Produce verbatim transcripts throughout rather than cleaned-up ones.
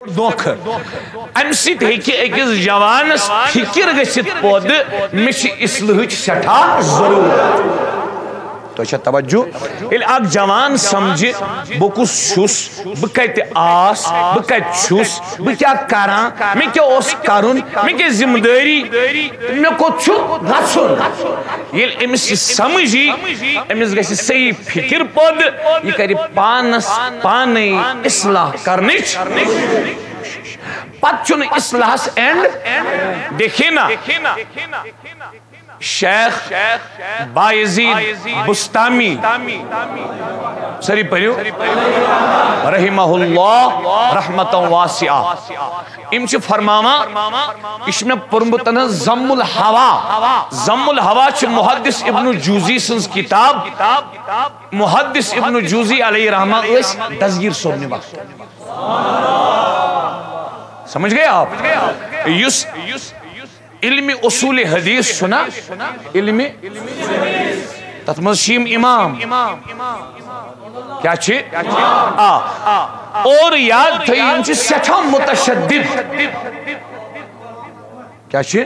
دھوکہ۔ امہِ سۭتۍ ہیٚکہِ أکِس جوانس فکر گٔژھِتھ پٲدٕ، مےٚ چھِ اصلاحٕچ سٮ۪ٹھاہ ضروٗرت۔ تۄہہِ چھا توجہ؟ ییٚلہِ اکھ جوان سمجھِ، بہٕ کُس چھُس، بہٕ کتہِ آس، بہٕ کتہِ چھُس، بہٕ کیٛاہ کران، مےٚ کیٛاہ اوس کرُن، مےٚ کیٛاہ ذمہٕ دٲری، مےٚ کوٚت چھُ گژھُن۔ ییٚلہِ أمِس یہِ سمجھ یی، أمِس گژھِ صحیح فکر پٲدٕ، یہِ کرِ پانس پانے اصلاح کرنٕچ۔ پتہٕ چھُنہٕ اصلاحس اینڈ، دیکھیے نا، شیخ بایزید بستامی، سٲری پٔرِو، رحمہ اللہ رحمتاً واسعہ۔ یِم چھِ فرماوان، یہِ چھُ مےٚ پوٚرمُت ذم الہوا۔ ذم الہوا چھِ محدث ابن جوزی سٕنٛز کتاب۔ محدث ابن جوزی علیہ رحمہ ٲسۍ دستگیر صٲبنہِ وقتہٕ۔ سمجھ گئے آپ؟ یُس علم اصول حدیث چھُنا، علم، تتھ منٛز چھِ یِم امام۔ کیٛاہ چھِ؟ آ۔ اور یاد تھٲیِو، یِم چھِ سٮ۪ٹھاہ متشدد۔ کیٛاہ چھِ؟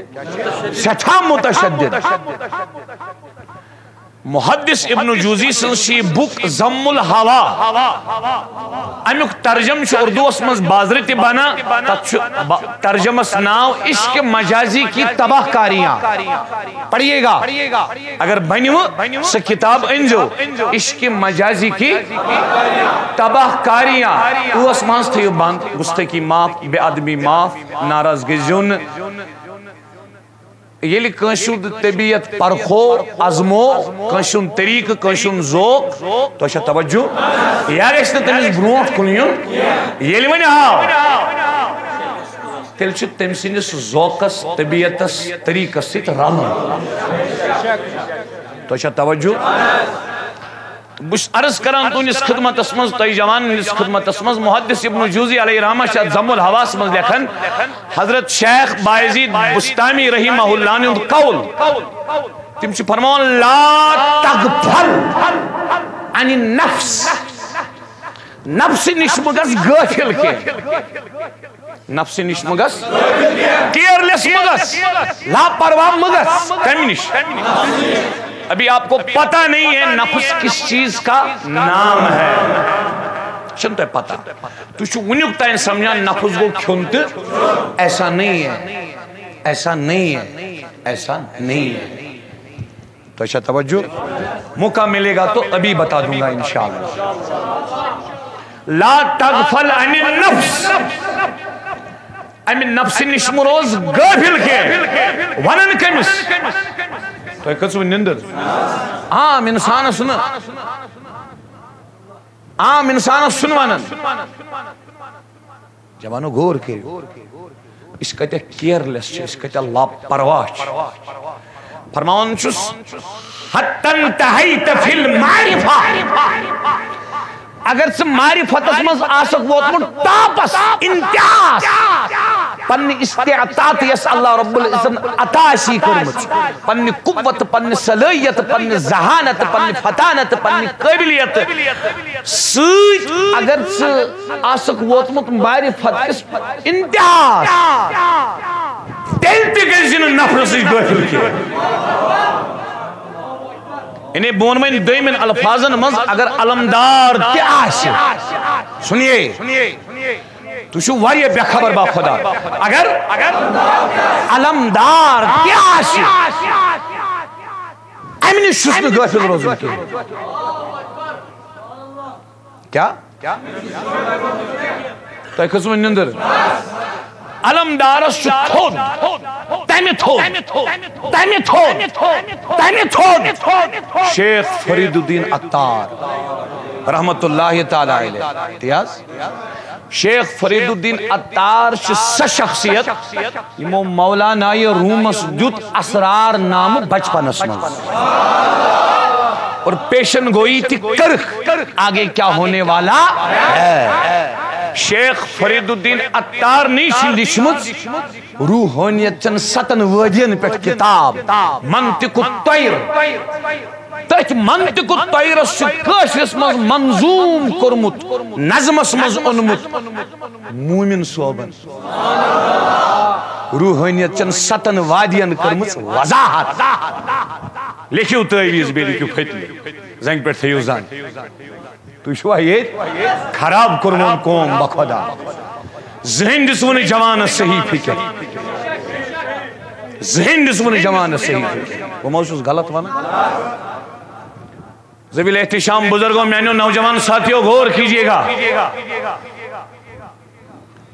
سٮ۪ٹھاہ متشدد۔ محدث ابن جوزی سٕنٛز چھِ یہِ بُک ذم الہوا۔ امیُک ترجمہٕ چھُ اردوس منٛز بازرٕ تہِ بنان۔ تتھ چھُ ب-، ترجمس ناو عشق مجازی کی تباہ کاریاں۔ پڑھیے گا۔ اگر بنہِ وٕ، سۄ کتاب أنۍزیو، عشق مجازی کی تباہ کاریاں۔ ٲس منٛز تھٲیِو بند، گستٲخی معاف، بے ادبی معاف، ناراض گٔژھۍزیو نہٕ۔ ییٚلہِ کٲنٛسہِ ہُنٛد طبیعت پرکھو، ازمو، کٲنٛسہِ ہُنٛد طریٖقہٕ، کٲنٛسہِ ہُنٛد ذوق، تۄہہِ چھا توجہ؟ یا گژھِ نہٕ تٔمِس برونٛٹھ کُن یُن۔ ییٚلہِ وۄنۍ آو، تیٚلہِ چھُ تٔمۍ سٕنٛدِس ذوقس، طبیعتس، طریٖقس سۭتۍ رلُن۔ تۄہہِ چھا توجہ؟ بہٕ چھُس عرض کران تُہنٛدِس خدمتس منٛز، تۄہہِ جوانن ہٕنٛدِس خدمتس منٛز، محدث ابن جوزی علیہ رحمہ چھُ اتھ ذم الہواہس منٛز لیکھان، حضرت شیخ بایزید بستامی رحمہ اللہ ہُنٛد قول۔ تِم چھِ فرماوان، "لا تغفل عن النفس"، نفسہِ نِش مہ گژھ غٲفِل کینٛہہ۔ نفسہِ نِش مہ گژھ، کیئرلیس مہ گژھ، لاپرواہ مہ گژھ۔ کمہِ نِش؟ ابھی آپ کو پتہ نہیں ہے نفس کس چیز کا نام ہے۔ چھُنہٕ تۄہہِ پتہ۔ تُہۍ چھِو وُنیُک تام سمجھان نفس گوٚو کھیوٚن تہٕ ایسا نہیں ہے، ایسا نہیں ہے، ایسا نہیں ہے۔ تو اچھا توجہ، موقع ملے گا تو ابھی بتا دوں گا انشاءاللہ۔ لا تغفل عن النفس، امہِ نفسہِ نِش مہ روز غٲفِل کینٛہہ۔ ونان کٔمِس؟ تۄہہِ کٔژوٕ نِندٕر؟ عام انسانس نہٕ، عام انسانس چھُنہٕ ونان۔ جوانو، غور کٔرِو، أسۍ کۭتیٛاہ کیئرلیس چھِ، أسۍ کۭتیٛاہ لاپرواہ چھِ۔ فرماوان چھُس، "حتی انتہیت فی المعرفہ"، اگر ژٕ معرفتس منٛز آسکھ ووتمُت ٹاپس، انتہاس، پننہِ استطاعت یۄس اللہ رب العزتن عطا آسی کٔرمٕژ، پننہِ قوت، پننہِ صلٲحیت، پننہِ ذہانت، پننہِ فطانت، پننہِ قٲبلیت سۭتۍ اگر ژٕ آسکھ ووتمُت معرفت کِس انتہاہس، تیٚلہِ تہِ گژھِ نہٕ نفرٕ سۭتۍ غٲفِل کینٛہہ۔ یعنی بہٕ وَنہٕ وۄنۍ دوٚیمٮ۪ن الفاظن منٛز، اگر علمدار تہِ آسہِ، سُنیے، تُہۍ چھِو واریاہ بے خبر با خدا۔ اگر علمدار تہِ آسہِ، امہِ نِش چھُس نہٕ غٲفِل روزُن کینٛہہ۔ کیٛاہ؟ تۄہہِ کھٔژوٕ نِندٕر؟ علمدارس چھُ تھوٚد، تمہِ تھوٚد، تمہِ تھوٚد، تمہِ تھوٚد۔ شیخ فرید الدین عطار رحمت اللہ تعالی علیہ۔ تی حظ؟ شیخ فرید الدین عطار چھِ سۄ شخصیت، یِمو مولانا رومس دیُت اسرار نامہٕ بچپنس منٛز اور پیشن گوئی تہِ کٔرٕکھ، آگے کیا ہونے والا ہے۔ شیخ فرید الدین عطار نٕے چھِ لیٖچھمٕژ روحٲنیت چٮ۪ن ستن وٲدین پٮ۪ٹھ کتاب منطق الطیر۔ تٔتھۍ منطق الطیرس چھُ کٲشرِس منٛز منظوم کوٚرمُت، نظمس منٛز اوٚنمُت مومن صٲبن۔ روحٲنیت چٮ۪ن ستن وادین کٔرمٕژ وضاحت۔ لیکھِو تعویذ، بیٚیہِ لیکھِو فتنہٕ، زنگہِ پٮ۪ٹھ تھٲیِو زنگ۔ تُہۍ چھِوا ییٚتہِ؟ خراب کوٚرمُت قوم بخدا۔ زٕہٕنۍ دِژوٕ نہٕ جوانس صحیح فکر۔ زٕہٕنۍ دِژوٕ نہٕ جوانس صحیح فکر۔ بہٕ ما چھُس غلط ونان؟ ذوی الاحتشام بزرگوں، میانیو نوجوان ساتھیوں، غور کیجیے گا۔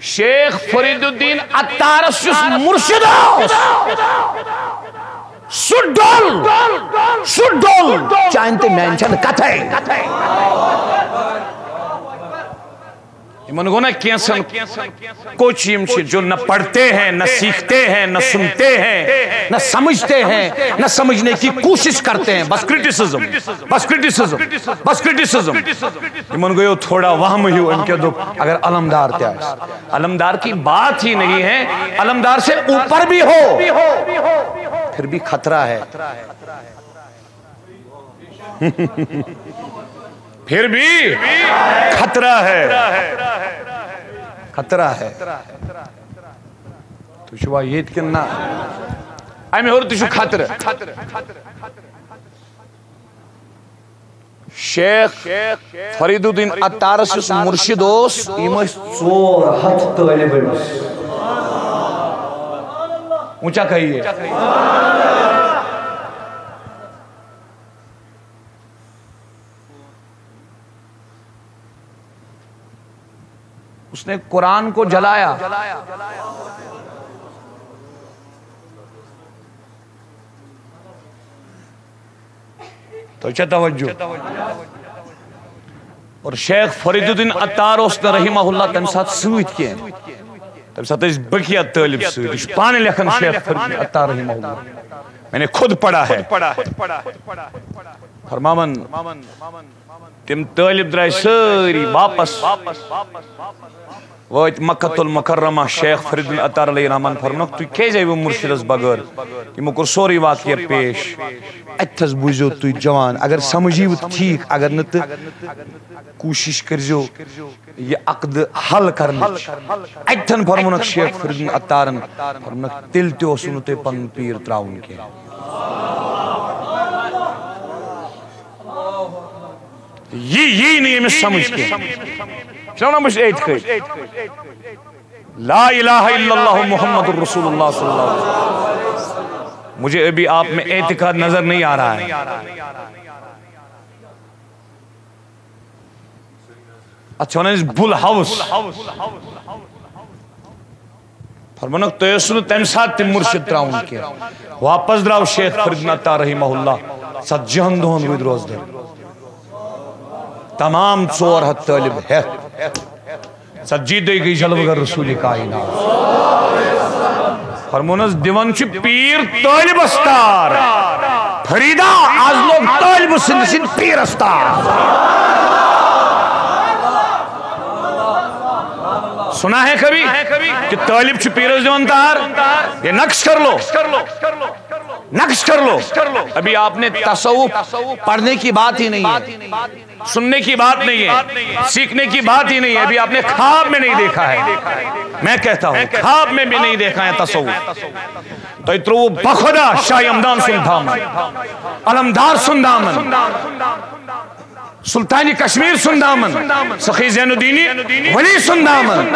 شیخ فرید الدین عطارس یُس مرشد اوس، سُہ ڈوٚل، سُہ ڈوٚل، چانہِ تہٕ میانہِ چھنہٕ کتھے۔ یِمن گوٚو نا کینٛژن کوچ یِم چھِ، جو نہ پڑھتے ہیں، نہ سیکھتے ہیں، نہ سنتے ہیں، نہ سمجھتے ہیں، نہ سمجھنے کی کوشش کرتے ہیں، بس کرٹیسزم، بس کرٹیسزم، بس کرٹیسزم۔ یِمن گوٚو تھوڑا وہمہٕ ہیوٗ، أمۍ کیٛاہ دوٚپ، اگر علمدار تہِ آسہِ۔ علمدار کی بات ہی نہیں ہے، علمدار سے اوپر بھی ہو، پھر بھی خطرہ ہے۔ پھر بھی خطرہ ہے۔ خطرہ ہے۔ تُہۍ چھِوا ییٚتہِ کِنہٕ نہ؟ اَمہِ ہیوٚر تہِ چھُ خطرٕ۔ شیخ فرید الدین عطارس یُس مرشد اوس، یِم ٲسۍ ژور ہتھ طٲلب أمِس۔ اونچا کہیے۔ اس نے قرآن کو جلایا۔ تو چا توجہ۔ اور شیخ فرید الدین عطار اوس نہٕ رحمہ اللہ تمہِ ساتہٕ سۭتۍ کینٛہہ۔ تمہِ ساتہٕ ٲسۍ بقیہ طٲلب سۭتۍ۔ یہِ چھُ پانہٕ لیکھان شیخ فرید الدین عطار رحمہ اللہ۔ میں نے خود پڑھا ہے۔ فرماوان، تِم طٲلب درٛاے سٲری واپس، وٲتۍ مکۃ المکرمہ۔ شیخ فرید الدین عطار علیہ الرحمان فرمونکھ، تُہۍ کیٛازِ آیوٕ مرشدس بغٲر؟ یِمو کوٚر سورُے واقعہ پیش۔ اتھس بوٗزِو تُہۍ جوان، اگر سمجھ یِیوٕ تہٕ ٹھیٖک، اگر نہٕ تہٕ کوٗشش کٔرۍزیو یہِ عقدٕ حل کرنٕچ۔ اتھن فرمونکھ شیخ فرید الدین عطارن، فرمونکھ، تیٚلہِ تہِ اوسوٕ نہٕ تۄہہِ پنُن پیٖر ترٛاوُن کینٛہہ۔ یی، یی نہٕ أمِس سمجھ کینٛہہ۔ چھُنہ وَنان بہٕ چھُس اعتقٲدی۔ لا الہ الا اللہ محمد رسول اللہ صلی اللہ علیہ وسلم۔ مجھے ابھی آپ میں اعتقاد نظر نہیں آ رہا ہے۔ اتھ چھِ ونان أسۍ بُل ہاوُس۔ فرمونکھ، تۄہہِ اوسوٕ نہٕ تمہِ ساتہٕ تہِ مرشد ترٛاوُن کینٛہہ۔ واپس درٛاو شیخ فرید الدین عطار رحمہ اللہ ژتجی ہن دۄہن روٗدۍ روزدر۔ تمام ژور ہتھ طٲلب ہٮ۪تھ۔ ژتجی دۄہہِ گٔے جلوٕ گر رسول کائنات۔ فرمونس، دِوان چھُ پیٖر طٲلبس تار۔ فریدا، از لوٚگ طٲلب سٕنٛدِ سٕنٛدِ پیٖرس تار۔ سنا ہے کبھی کہ طٲلب چھُ پیٖرس دِوان تار؟ یہ نقش کر لو، نقش کر لو۔ ابھی آپ نے تصوف پڑھنے کی بات ہی نہیں ہے، سننے کی بات نہیں ہے، سیکھنے کی بات ہی نہیں ہے، ابھی آپ نے خواب میں نہیں دیکھا ہے۔ میں کہتا ہوں، خواب میں بھی نہیں دیکھا ہے تصوف۔ تۄہہِ ترٛووُ بخدا شاہ ہمدان سُنٛد دامن، علمدار سُنٛد دامن، سلطان کشمیر سُنٛد دامن، سخی زین الدین ولی سُنٛد دامن۔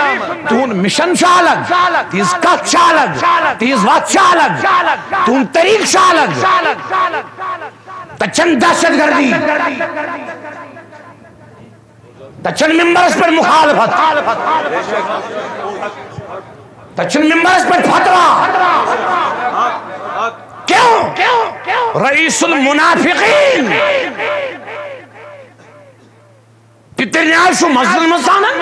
تُہُنٛد مشن چھُ الگ، تِہنٛز کتھ چھِ الگ، تِہنٛز وتھ چھِ الگ، تُہُنٛد طریقہٕ چھُ الگ۔ تتہِ چھنہٕ دہشت گردی، تتہِ چھنہٕ ممبرس پٮ۪ٹھ مخالفت، تتہِ چھنہٕ ممبرس پٮ۪ٹھ فتوا۔ کیوں؟ رئیس المنافقین۔ پتر نیاز چھُ مسجدن منٛز ژانان،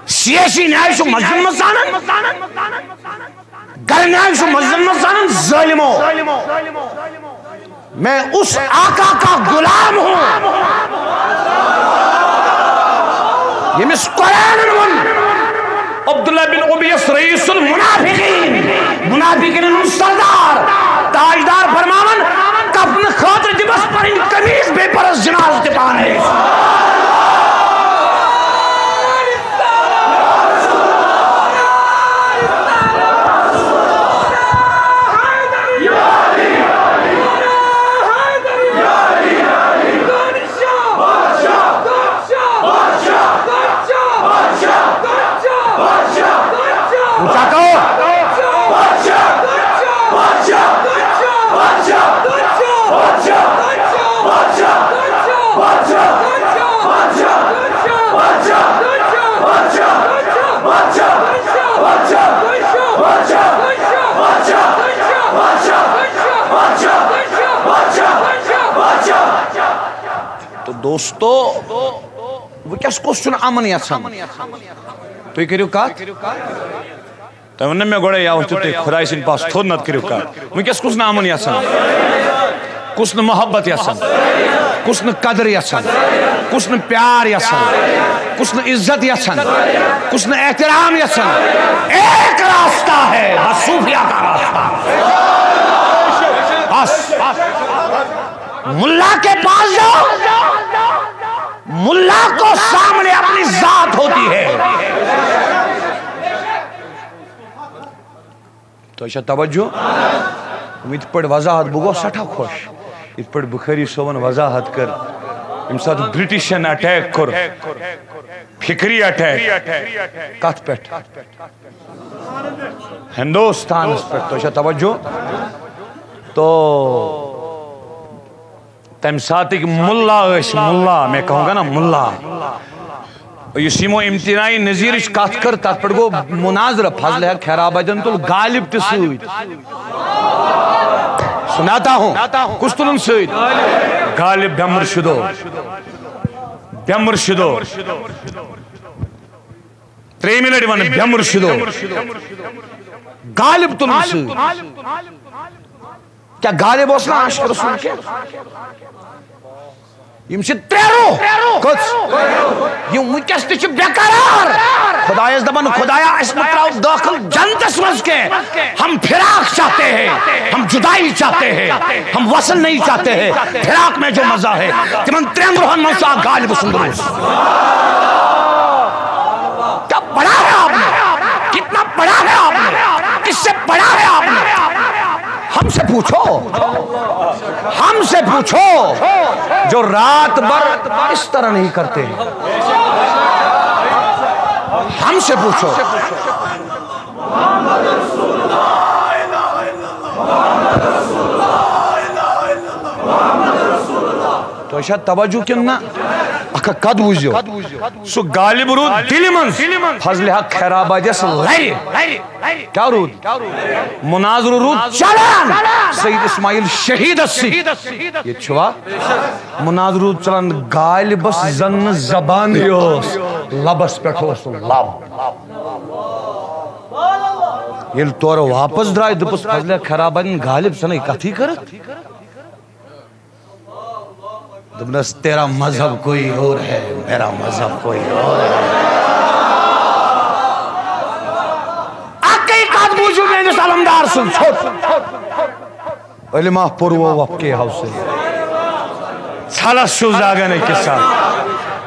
سیاسی نیاز چھُ مسجدن منٛز ژانان۔ گرنیل چھُ مسجدن منٛز ژانان، ظٲلمو۔ میں اس آقا کا غلام ہوں، ییٚمِس قرآنن ووٚن، عبداللہ بن ابیس رئیس المنافقین، منافقین ہُنٛد سردار، تاجدار فرماوان، اپنہٕ خٲطرٕ دِمس پنٕنۍ قمیٖض بیٚیہِ پرس جنازٕ تہِ پانے۔ تو دوستو، وٕنکیٚس کُس چھُنہٕ امن یژھان؟ تُہۍ کٔرِو کتھ۔ تۄہہِ ووٚن نہ مےٚ گۄڈے، یا ؤتھِو تُہۍ خۄداے سٕنٛدِ پاسہٕ تھوٚد، نتہٕ کٔرِو کتھ۔ وٕنکیٚس کُس نہٕ امن یژھان؟ کُس نہٕ محبت یژھان؟ کُس نہٕ قدر یژھان؟ کُس نہٕ پیار یژھان؟ کُس نہٕ عزت یژھان؟ کُس نہٕ احترام یژھان؟ ایک راستہ ہے، بس صوفیا کا راستہ۔ بس، ملا کے پاس جاؤ، ملا کو سامنے اپنی ذات ہوتی ہے۔ تۄہہِ چھا توجہ؟ یِم یِتھ پٲٹھۍ وضاحت، بہٕ گوس سٮ۪ٹھاہ خۄش، یِتھ پٲٹھۍ بخاری صٲبن وضاحت کٔر، ییٚمہِ ساتہٕ برٹشن اٹیک کوٚر، فکری اٹیک، کتھ پٮ۪ٹھ؟ ہندوستانس پٮ۪ٹھ۔ تۄہہِ چھا توجہ؟ تو تمہِ ساتٕکۍ مُلا ٲسۍ، مُلا، میں کہوں گا نا مُلا، یُس یِمو امتناعی نذیرٕچ کتھ کٔر، تتھ پٮ۪ٹھ گوٚو مناظرٕ۔ فضل حق خیر آبادین تُل غالب تہِ سۭتۍ۔ سناتا ہوں۔ کُس تُلُن سۭتۍ؟ غالب بے مرشدو۔ بے مرشدو۔ ترٛیٚیِمہِ لٹہِ ونہٕ بے مرشدو۔ غالب تُلُن سۭتۍ۔ کیا غالب اوس نہٕ عاشق رسول کینٛہہ؟ یِم چھِ ترٛےٚ روح۔ کٔژ؟ یِم وٕنکیٚس تہِ چھِ بے قرار۔ خۄدایَس دَپان، خۄدایا، اَسہِ مہٕ ترٛاو دٲخل جنتَس منٛز کینٛہہ۔ ہم فراق چاہتے ہیں، ہم جدائی چاہتے ہیں، ہم وصل نہیں چاہتے ہیں۔ فراق میں جو مزہ ہے، تِمن ترٛٮ۪ن روحن منٛز چھُ اکھ غالب سُنٛد روح۔ کیا پڑھا ہے آپ نے؟ کتنا پڑھا ہے آپ نے؟ کس سے پڑھا ہے آپ نے؟ ہم سے پوچھو، ہم سے پوچھو، جو رات بھر اس طرح نہیں کرتے ہیں۔ ہم سے پوچھو۔ تۄہہِ چھا توجہ کِنہٕ نہ؟ اکھ اکھ قد وٕچھزیو۔ سُہ غالب روٗد دِلہِ منٛز فضل حق خیرآبادیس لرِ۔ کیٛاہ روٗد؟ مناظرٕ روٗد چلان سید اسماعیل شہیدس سۭتۍ۔ ییٚتہِ چھُوا؟ مناظرٕ روٗد چلان، غالبس زن نہٕ زبانٕے اوس، لبس پٮ۪ٹھ اوس لب۔ ییٚلہِ تورٕ واپس درٛاے، دوٚپُس، فضل خیرآبادین غالب ژھٕنے کتھٕے کٔرٕتھ۔ دوٚپنس، تیرا مذہب کوئی اور ہے، میرا مذہب کوئی اور ہے۔ اکٕے کتھ بوٗزِو میٲنِس علمدار سٕنٛز، ژھوٚٹ۔ علمہ پوٚروو وفقے حوصے۔ ژھلس چھُ زاگان أکِس ساتہٕ۔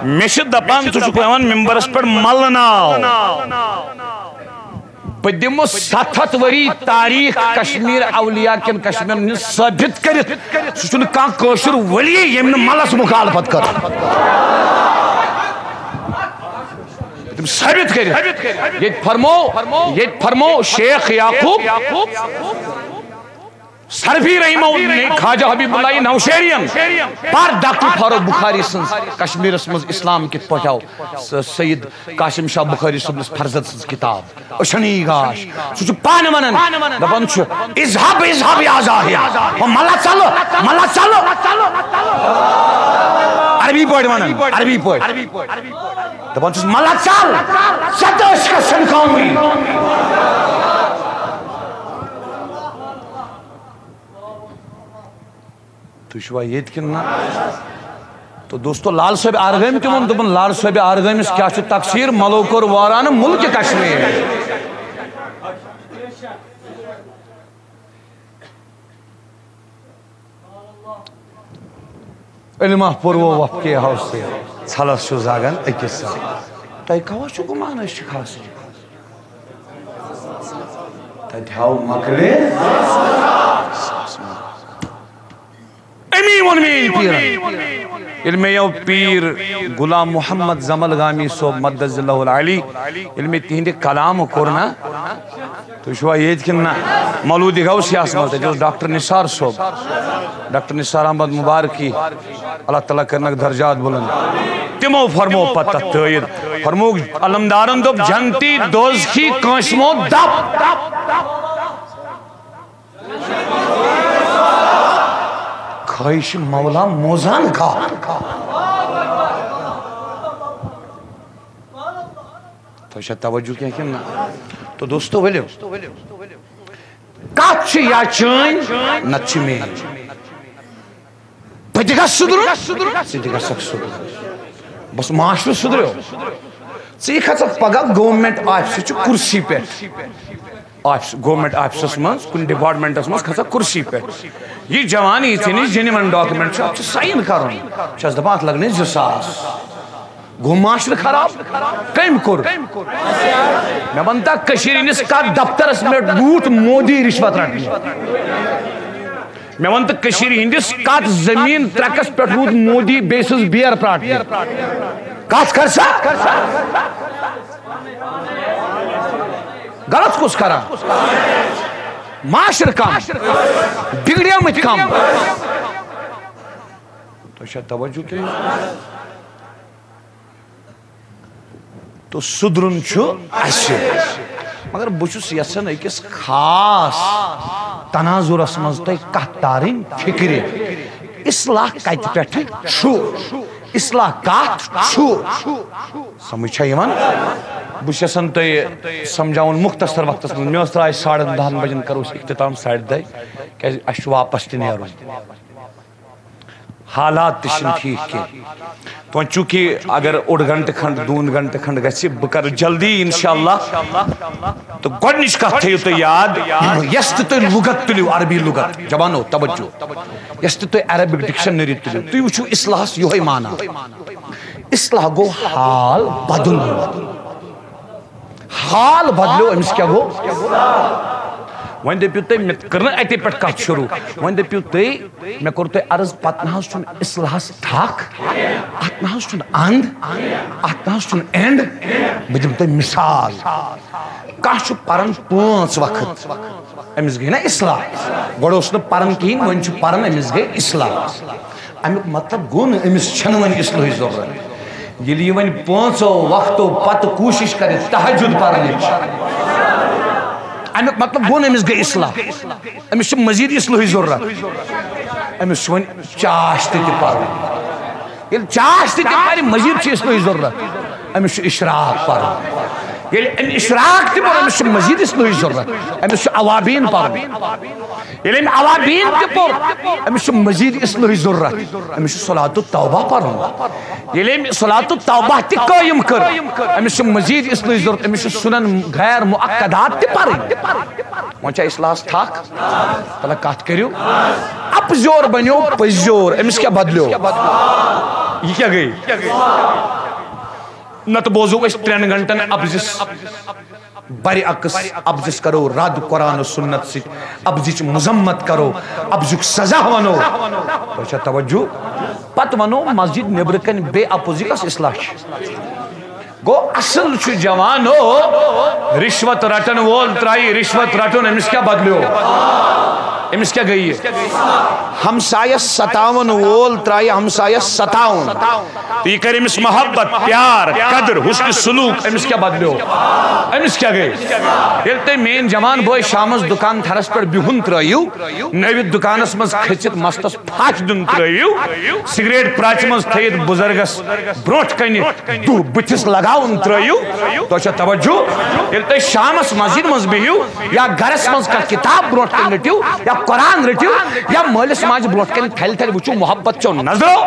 مےٚ چھِ دپان، ژٕ چھُکھ یِوان ممبرس پٮ۪ٹھ ملناو۔ بہٕ دِمہٕ ستھ ہتھ ؤری تاریخ کشمیر اولیاء کٮ۪ن کشمیرن ہٕنٛز ثٲبت کٔرِتھ۔ سُہ چھُنہٕ کانٛہہ کٲشُر ولی ییٚمۍ نہٕ ملس مخالفت کٔر۔ تِم ثٲبت کٔرِتھ۔ ییٚتہِ فرمو، ییٚتہِ فرمو شیخ یعقوب سرفی رحمہ اللہ نے خواجہ حبیب اللہ نوشیرین پر ڈاکٹر فاروق بخاری سٕنٛز کشمیرس منٛز اسلام کِتھ پٲٹھۍ آو۔ س-، سید قاسم شاہ بخاری صٲبنِس فرزند سٕنٛز کِتاب۔ أچھن یی گاش۔ سُہ چھُ پانہٕ وَنان، دَپان چھُ، "اذهب، اذهب یا زاہد۔" ہو، مَلہ ژَلہٕ، مَلہ ژَلہٕ۔ عربی پٲٹھۍ وَنان، عربی پٲٹھۍ۔ دَپان چھُس، "مَلہ ژَل، ژےٚ تہٕ عشقَس چھَنہٕ کٲمٕے۔" تُہۍ چھِوا ییٚتہِ کِنہٕ نہ؟ تو دوستو، لال صٲب آرگٲمۍ تہِ ووٚن، دوٚپُن، لال صٲب آرگٲمِس کیٛاہ چھُ تقصیٖر؟ مَلو کوٚر وارانہٕ مُلکہِ کشمیٖر۔ علمہ پوٚروو وفقے ہاوسٕے، ژھلس چھُ زاگان أکِس ساتہٕ۔ تۄہہِ کَوَس چھُ گُمان أسۍ چھِ خاصٕے؟ تَتہِ ہاو مۄکلے۔ أمی ووٚن میٛٲنۍ پیٖرن۔ ییٚلہِ مےٚ یو پیٖر غلام محمد زملگامی صٲب مدظ اللہ العالی، ییٚلہِ مےٚ تِہنٛدِ کلامہٕ کوٚر نا، تُہۍ چھِوا ییٚتہِ کِنہٕ نہ؟ مولوٗدِ غوثیاہس منٛز، تَتہِ اوس ڈاکٹر نثار صٲب، ڈاکٹر نثار احمد مبارکی، اللہ تعالیٰ کٔرنَکھ درجات بُلند۔ تِمو فرموو پتہٕ تَتھ تٲیٖد، فرمووُکھ علمدارن دوٚپ، جنتی دوزخی کٲنٛسہِ مو دَپ۔ خواہش مولا موزان کا۔ تۄہہِ چھا توجہ کینٛہہ کِنہٕ نہ؟ تو دوستو، ؤلِو۔ کتھ چھِ یا چٲنۍ، نتہٕ چھِ میٲنۍ۔ بہٕ تہِ گژھٕ سُدرُن، ژٕ تہِ گژھکھ سُدرُن۔ بس معاشرٕ سُدریو۔ ژٕ یِکھ ژٕ پگاہ گورنمنٹ آفسہٕ چہِ کُرسی پٮ۪ٹھ۔ آفس، گورنمنٹ آفسس منٛز، کُنہِ ڈپارٹمنٹس منٛز کھژکھ کُرسی پٮ۪ٹھ۔ یہِ جوان یی ژےٚ نِش، جینوَن ڈاکومنٹ چھُ، اتھ چھُ ساین کرُن۔ چھس دپان، اتھ لگنے زٕ ساس۔ گوٚو معاشرٕ خراب؟ کٔمۍ کوٚر؟ مےٚ وَن تہ، کٔشیٖرِ ہٕنٛدِس کتھ دفترس پٮ۪ٹھ روٗٹ مودی رِشوت رٹنہِ؟ مےٚ وَن تہٕ، کٔشیٖرِ ہٕنٛدِس کتھ زٔمیٖن ترکس پٮ۪ٹھ روٗد مودی بیٚیہِ سٕنٛز بیر پراٹنہِ؟ کتھ کر سا؟ غلط کُس کران؟ معاشرٕ کم، بگڑیمٕتۍ کم۔ تۄہہِ چھا توجہ کِنہٕ؟ تو سُدرُن چھُ اَسہِ۔ مگر بہٕ چھُس یژھان أکِس خاص تناظرس منٛز تۄہہِ کتھ تارٕنۍ فکرِ۔ اصلاح کتہِ پٮ۪ٹھٕ چھُ؟ اصلاح کتھ چھُ؟ سمجھ چھا یِوان؟ بہٕ چھُس یژھان تۄہہِ سمجھاوُن مختصر وقتس منٛز۔ مےٚ ٲس ترٛاے ساڑن دہن بجن کرو أسۍ اختتام ساڑِ دَہہِ، کیازِ اَسہِ چھُ واپس تہِ نیرُن۔ حالات تہِ چھِنہٕ ٹھیٖک کینٛہہ۔ وۄنۍ چوٗنٛکہِ اگر اوٚڑ گھنٹہٕ کھنٛڈ، دوٗن گھنٹہٕ کھنٛڈ گژھِ، بہٕ کرٕ جلدی انشاءاللہ۔ تہٕ گۄڈٕنِچ کتھ تھٲیِو تُہۍ یاد، یۄس تہِ تُہۍ لُغت تُلِو، عربی لُغت، جوانو توجہ، یۄس تہِ تُہۍ عربک ڈکشنری تُلِو، تُہۍ وٕچھِو اصلاحس یِہوٚے معنی۔ اصلاح گوٚو حال بدلُن۔ حال بدلیو، أمِس کیٛاہ گوٚو؟ وۄنۍ دٔپِو تُہۍ، مےٚ کٔر نہٕ اَتے پٮ۪ٹھ کَتھ شروٗع۔ وۄنۍ دٔپِو تُہۍ، مےٚ کوٚر تۄہہِ عرض، پَتہٕ نہ حظ چھُنہٕ اصلاحَس تھَکھ، اَتھ نہ حظ چھُنہٕ اَنٛد، اَتھ نہ حظ چھُنہٕ end۔ بہٕ دِمہٕ تۄہہِ مِثال۔ کانٛہہ چھُ پَران پانٛژھ وقت، أمِس گٔے نہ اصلاح؟ گۄڈٕ اوس نہٕ پَران کِہیٖنۍ، وۄنۍ چھُ پَران، أمِس گٔے اصلاح۔ اَمیُک مطلب گوٚو نہٕ أمِس چھَنہٕ وۄنۍ اصلٲحٕچ ضروٗرت۔ ییٚلہِ یہِ وۄنۍ پانٛژو وقتو پتہٕ کوٗشِش کرِ تہجد پرنٕچ، اَمیُک مطلب گوٚو نہٕ أمِس گٔے اصلاح، أمِس چھِ مزید اصلٲحٕچ ضروٗرت۔ أمِس چھُ وۄنۍ چاش تہِ تہِ پرُن۔ ییٚلہِ چاش تہِ تہِ پرِ، مزید چھِ اصلٲحٕچ ضروٗرت۔ أمِس چھُ اشراق پرُن۔ ییٚلہِ أمۍ اشراق تہِ پوٚر، أمِس چھُ مزید اصلٲحٕچ ضروٗرت۔ أمِس چھُ اوابین پرُن۔ ییٚلہِ أمۍ اوابین تہِ پوٚر، أمِس چھُ مزید اصلٲحٕچ ضروٗرت۔ أمِس چھُ صلاتُ توبہ پرُن۔ ییٚلہِ أمۍ صلاتُ توبہ تہِ قٲیِم کٔر، أمِس چھُ مزید اصلٲحٕچ ضروٗرت۔ أمِس چھُ سُنن غیر مؤکدات تہِ پرٕنۍ۔ وۄنۍ چھا اصلاحس تھکھ؟ تلہ کتھ کٔرِو۔ اپزیور بنیو پٔزیور، أمِس کیٛاہ بدلیو؟ یہِ کیٛاہ گٔے؟ نتہٕ بوزو أسۍ ترٛٮ۪ن گھنٹن اپزِس۔ برعکس، اپزِس کرو رد قرآن و سنت سۭتۍ، اپزِچ مذمت کرو، اپزُک سزا ونو۔ تۄہہِ چھا توجہ؟ پتہٕ ونو مسجد نیبرٕ کنۍ بے اپوزی کس اصلاح چھِ۔ گوٚو اصل چھُ جوانو، رشوت رٹن وول ترٛایہِ رشوت رٹُن، أمِس کیٛاہ بدلیو؟ أمِس کیٛاہ گٔیہِ؟ ہمسایس ستاون وول ترٛایہِ ہمسایس ستاوُن۔ تہٕ یہِ کرِ أمِس محبت، پیار، قدر، حسن سلوک، أمِس کیٛاہ بدلیو؟ أمِس کیٛاہ گٔے؟ ییٚلہِ تُہۍ میٲنۍ جوان بٲے شامس دُکان تھرس پٮ۪ٹھ بِہُن ترٲیِو، نٲوِتھ دُکانس منٛز کھٔژِتھ مستس پھش دیُن ترٲیِو، سگریٹ پراژِ منٛز تھٲیِتھ بُزرگس برونٛٹھ کنہِ دُہ بٕتھِس لگاوُن ترٲیِو، تۄہہِ چھا توجہ؟ ییٚلہِ تُہۍ شامس مسجد منٛز بِہِو یا گرس منٛز کانٛہہ کتاب برونٛٹھ کنہِ رٔٹِو یا قرآن رٔٹِو یا مٲلِس ماجہِ برونٛٹھ کنہِ تھلہِ تھلہِ وٕچھِو محبت چو نظرو،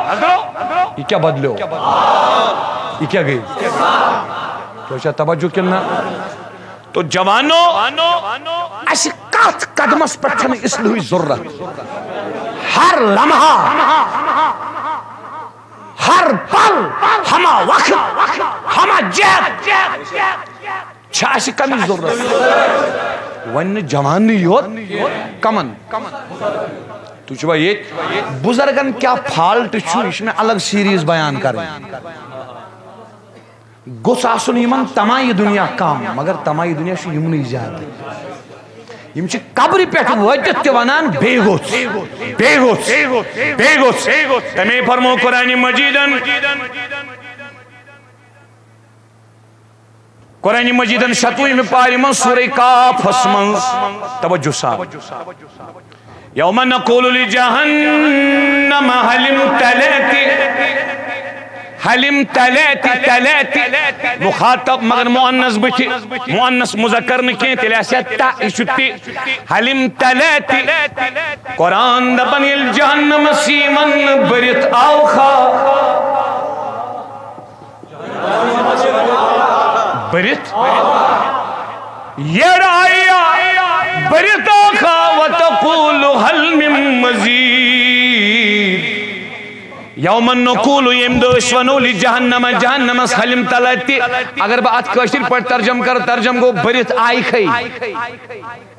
یہِ کیٛاہ بدلیو؟ یہِ کیٛاہ گٔے؟ تۄہہِ چھا توجہ کِنہٕ نہ؟ تو جوانو، اسہِ کتھ قدمس پٮ۪ٹھ چھنہٕ اصلاحٕچ ضروٗرت؟ ہر لمحہ ہر پل، ہما وقت، ہما جہت چھِ اَسہِ کَمِچ ضروٗرت؟ وۄنۍ نہٕ جوانٕے یوت، کَمَن؟ تُہۍ چھِوا ییٚتہِ؟ بُزرگن کیٛاہ فالٹ چھُ، یہِ چھِ مےٚ الگ سیریز بیان کَرٕنۍ۔ گوٚژھ آسُن یِمن تمایہِ دُنیا کم، مگر تمایہِ دُنیا چھُ یِمنٕے زیادٕ۔ یِم چھِ قبرِ پٮ۪ٹھ وٲتِتھ تہِ ونان، "بیٚیہِ گوٚژھ، بیٚیہِ گوٚژھ، بیٚیہِ گوٚژھ۔" تَمے فرمو قرآنِ مجیدن، قرآنِ مجیدن شتوُہمہِ پارِ منٛز سورہ کافس منٛز، توجہ سان۔ یوم نقول لجہنم حل امتلأت، حل امتلأت، تلأت، مخاطب مگر مؤنث بٕتھِ، مؤنث مذکر نہٕ کینٛہہ، تیٚلہِ آسہِ ہا تہ، یہِ چھُ تہِ۔ حل امتلأت۔ قرآن دپان، ییٚلہِ جہنمس یِمن بٔرِتھ آوکھا، بٔرِتھ۔ یڑ آیا بٔرِتھ آکھا، وتقول هل من مزید۔ یوم نقول، ییٚمہِ دۄہ أسۍ ونو، لجہنم، جہنمس، حل امتلأت۔ اگر بہٕ اتھ کٲشِر پٲٹھۍ ترجمہٕ کرٕ، ترجمہٕ گوٚو بٔرِتھ آیہِ کھے۔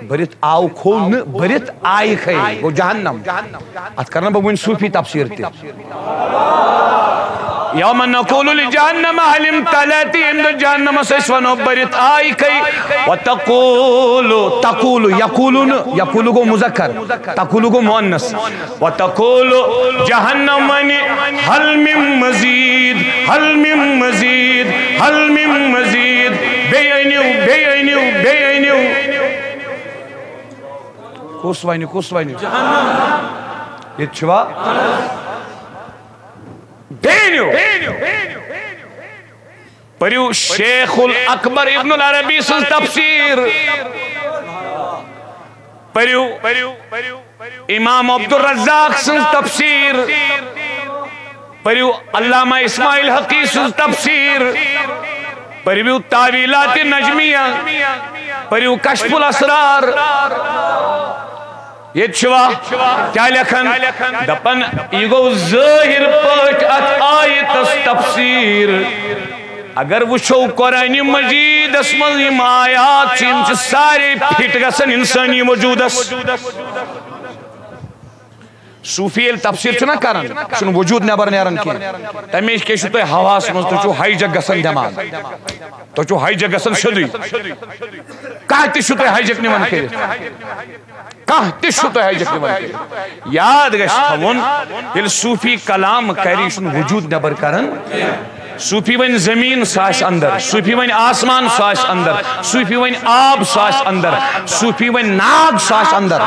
بٔرِتھ آو کھو نہٕ، بٔرِتھ آیہِ کھے، گوٚو جہنم۔ اتھ کرٕ نہٕ بہٕ وُنہِ صوٗفی تفسیٖر تہِ۔ یوم نقول لجہنم حل امتلأت، ییٚمہِ دۄہ جہنمس أسۍ ونو بٔرِتھ آیہِ کھے۔ وتقول، تقول، یقول نہٕ، یقول گوٚو مذکر، تقول گوٚو مؤنث۔ وتقول، جہنم ونہِ، هل من مزید، هل من مزید، هل من مزید، بیٚیہِ أنِو، بیٚیہِ أنِو، بیٚیہِ أنِو۔ کُس ونہِ، کُس ونہِ؟ ییٚتہِ چھُوا؟ بیٚیہِ أنِو۔ پٔرِو شیخ الاکبر ابن العربی سٕنٛز تفسیٖر۔ پٔرِو امام عبدالرزاق سٕنٛز تفسیٖر۔ پٔرِو علامہ اسماعیل حقی سٕنٛز تفسیٖر۔ پٔرِو تاویلات نجمیہ۔ پٔرِو کشف الاسرار۔ ییٚتہِ چھُوا؟ کیٛاہ لیکھان؟ دپان، یہِ گوٚو ظٲہِر پٲٹھۍ اتھ آیتس تفسیٖر۔ اگر وٕچھو قرآنِ مجیدس منٛز یِم آیات چھِ، یِم چھِ سارے فِٹ گژھان انسٲنی وجوٗدس۔ صوٗفی ییٚلہِ تفسیٖر چھُنہ کران، چھُنہٕ وجوٗد نٮ۪بر نیران کینٛہہ۔ تَمہِ وِزِ کیٛاہ چھُو تۄہہِ ہوہَس منٛز؟ تُہۍ چھِو ہائی جیک گژھان دٮ۪ماغ، تُہۍ چھِو ہائی جیک گژھان سیوٚدُے۔ کانٛہہ تہِ چھُو تُہۍ ہائی جیک نِوان کٔرِتھ، کانٛہہ تہِ چھُو تُہۍ ہائی جیک نِوان کٔرِتھ۔ یاد گژھِ تھاوُن، ییٚلہِ صوٗفی کلام کرِ، یہِ چھُنہٕ وجوٗد نٮ۪بر کران۔ صوٗفی وَنہِ زٔمیٖن، سُہ آسہِ اندر۔ صوٗفی وَنہِ آسمان، سُہ آسہِ اندر۔ صوٗفی وَنہِ آب، سُہ آسہِ اندر۔ صوٗفی وَنہِ ناگ، سُہ آسہِ اندر۔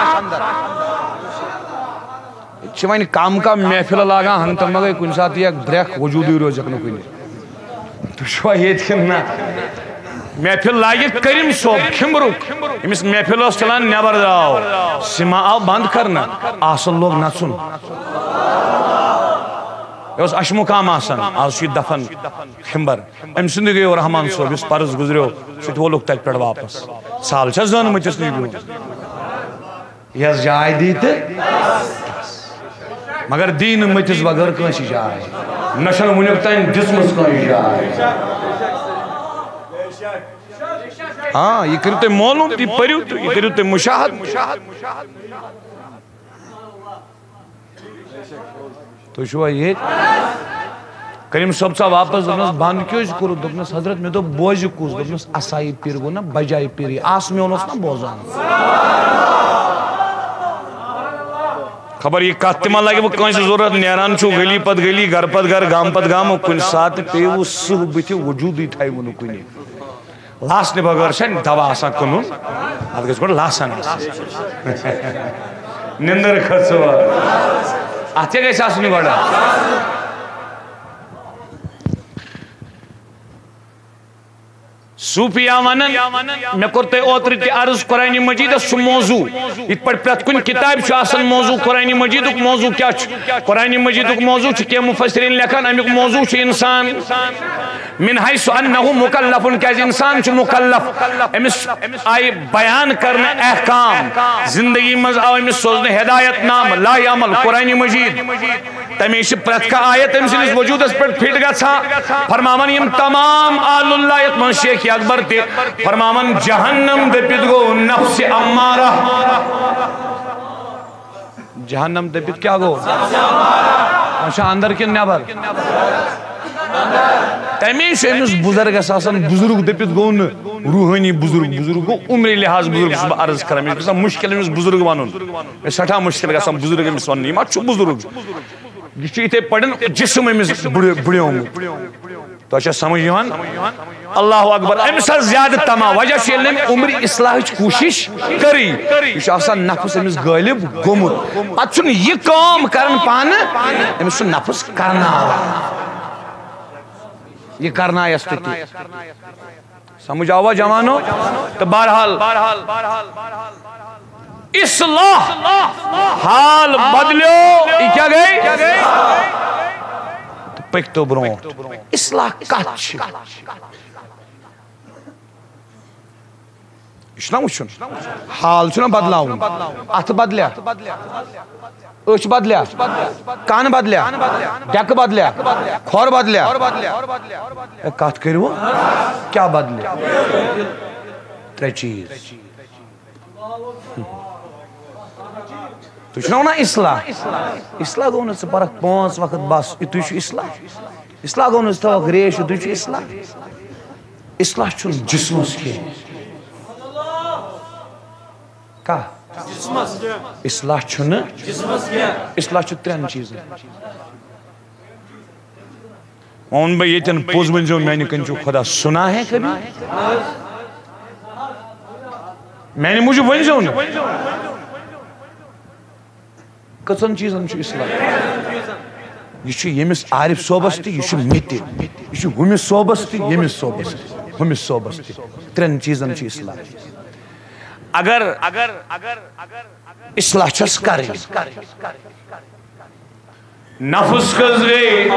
چھِ وۄنۍ کم کم محفل لاگان، ہنگتہٕ منٛگے کُنہِ ساتہٕ یِیَکھ برٛکھ، وجوٗدٕے روزٮ۪کھ نہٕ کُنہِ۔ تُہۍ چھِوا ییٚتہِ کِنہٕ نہ؟ محفل لاگہِ کریم صٲب کھمبرُک، أمِس محفل اوس چلان، نٮ۪بر درٛاو، سِما آو بنٛد کرنہٕ، آسن لوگ نژُن۔ یہِ اوس اَشہِ مُقام آسان، آز چھُ یہِ دفن کھمبر۔ أمۍ سُنٛدُے گٔیو رحمان صٲب، یُس پرُس گُزریو، سُہ تہِ وولُکھ تَتہِ پٮ۪ٹھ واپس۔ سال چھا زٲنمٕتِس نِش گوٚمُت؟ یَس جاے دی تہٕ، مگر دی نہٕ مٔتِس بغٲر کٲنٛسہِ جاے۔ نہ چھَنہٕ وٕنیُک تام دِژمٕژ کٲنٛسہِ جاے۔ ہاں، یہِ کٔرِو تُہۍ معلوم، یہِ پٔرِو تُہۍ، یہِ کٔرِو تُہۍ مُشاہدٕ۔ تُہۍ چھِوا ییٚتہِ؟ کریم صٲب ژاو واپس، دوٚپنَس، "بنٛد کیٛازِ کوٚرُتھ؟" دوٚپنَس، "حضرت، مےٚ دوٚپ، بوزِ کُس؟" دوٚپنَس، "اَسایہِ پیٖر گوٚو نا بجایہِ پیٖرٕے، آس میون اوس نا بوزان۔" خبر یہِ کَتھ تہِ ما لَگہِ وۄنۍ کٲنٛسہِ ضوٚرَتھ، نیران چھُو گلی پَتہٕ گلی، گَرٕ پَتہٕ گَرٕ، گامہٕ پَتہٕ گامہٕ، کُنہِ ساتہٕ پیٚیہِ وُ سٕہہ بٕتھِ، وجوٗدٕے تھایہِ وُ نہٕ کُنہِ۔ لاسنہٕ بغٲر چھا دوا آسان کٕنُن؟ اتھ گژھِ گۄڈٕ لاسن آسٕنۍ۔ نِندٕر کھٔژ وۄنۍ۔ اتھ کیٛاہ گژھِ آسُن گۄڈٕ؟ صوٗفیا ونان، مےٚ کوٚر تۄہہِ اوترٕ تہِ عرض، قرآنِ مجیدس چھُ موضوع، یِتھ پٲٹھۍ پرٛٮ۪تھ کُنہِ کِتابہِ چھُ آسان موضوع۔ قرآنِ مجیدُک موضوع کیٛاہ چھُ؟ قرآنِ مجیدُک موضوع چھُ، کینٛہہ مُفسریٖن لیکھان، امیُک موضوع چھُ انسان۔ من حیث انہ مکلف، کیازِ انسان چھُ مکلف، أمِس آیہِ بیان کرنہٕ احکام، زندگی منٛز آو أمِس سوزنہٕ ہدایت نامہٕ، لایحہ عمل، قرآنِ مجید۔ تمے چھِ پرٛٮ۪تھ کانٛہہ آیت تٔمۍ سٕنٛدِس وجوٗدس پٮ۪ٹھ فِٹ گژھان۔ فرماوان یِم تمام آل اللہ، یتھ منٛز شیخ اکبر تہِ، فرماوان جہنم دٔپِتھ گوٚو نفس امارہ۔ جہنم دٔپِتھ کیٛاہ گوٚو؟ وۄنۍ چھا اندر کِنہٕ نٮ۪بر؟ تمے چھُ أمِس بُزرگس آسان، بُزرگ دٔپِتھ گوٚو نہٕ روحٲنی بُزرگ، بُزرگ گوٚو عمرِ لحاظ بُزرگ، چھُس بہٕ عرض کران، مےٚ چھُ گژھان مُشکل أمِس بُزرگ ونُن، مےٚ چھُ سٮ۪ٹھاہ مُشکل گژھان بُزرگ أمِس ونُن، یہِ ما چھُ بُزرگ؟ یہِ چھُ یِتھے پٲٹھۍ جسم أمِس بُڑِ-، بُڑیومُت۔ تۄہہِ چھا سمجھ یِوان؟ اللہ اکبر۔ أمِس آسہِ زیادٕ طمع، وجہ چھُ ییٚلہِ نہٕ أمۍ عمرِ اصلاحٕچ کوٗشِش کٔرٕے۔ یہِ چھُ آسان نفس أمِس غٲلب گوٚمُت۔ پتہٕ چھُنہٕ یہِ کٲم کران پانہٕ، أمِس چھُ نفس کرناوان۔ یہِ کرنایس تہِ تہِ۔ سمجھ آوا جوانو؟ تو بہرحال، اصلاح، حال بدلیو، یہ کیا گئی؟ تو پک تو برونٹھ۔ اصلاح کت چھ؟ یہ چھُنہ وٕچھُن۔ حال چھُنہ بدلاوُن۔ اتھٕ بدلیا؟ أچھ بدلیا؟ کن بدلیا؟ ڈیکہٕ بدلیا؟ کھۄر بدلیا؟ ہے، کتھ کٔرِو؟ کیٛاہ بدلہِ؟ ترٛےٚ چیٖز۔ تُہۍ چھِو نہ ونان اصلاح؟ اصلاح گوٚو نہٕ ژٕ پرکھ پانٛژھ وقت بس، یِتُے چھُ اصلاح؟ اصلاح گوٚو نہٕ ژٕ تھاوکھ ریش، یِتُے چھُ اصلاح؟ اصلاح چھُنہٕ جسمس کینٛہہ۔ کانٛہہ؟ اصلاح چھُنہٕ۔ اصلاح چھُ ترٛٮ۪ن چیٖزن۔ وۄنۍ ووٚن بہٕ ییٚتٮ۪ن پوٚز، ؤنۍزیو میٛانہِ کِنۍ چھُ خدا سُنا ہے کبھی؟ میٛانہِ موٗجوٗب ؤنۍزیو نہٕ۔ کٔژن چیٖزن چھُ اصلاح؟ یہِ چھُ ییٚمِس عارف صٲبس تہِ، یہِ چھُ مےٚ تہِ، یہِ چھُ ہُمِس صٲبس تہِ، ییٚمِس صٲبس تہِ، ہُمِس صٲبس تہِ۔ ترٛٮ۪ن چیٖزن چھُ اصلاح۔ اگر، اگر، اگر، اگر اصلاح چھس کرٕنۍ۔ نفس کٔژ گٔے؟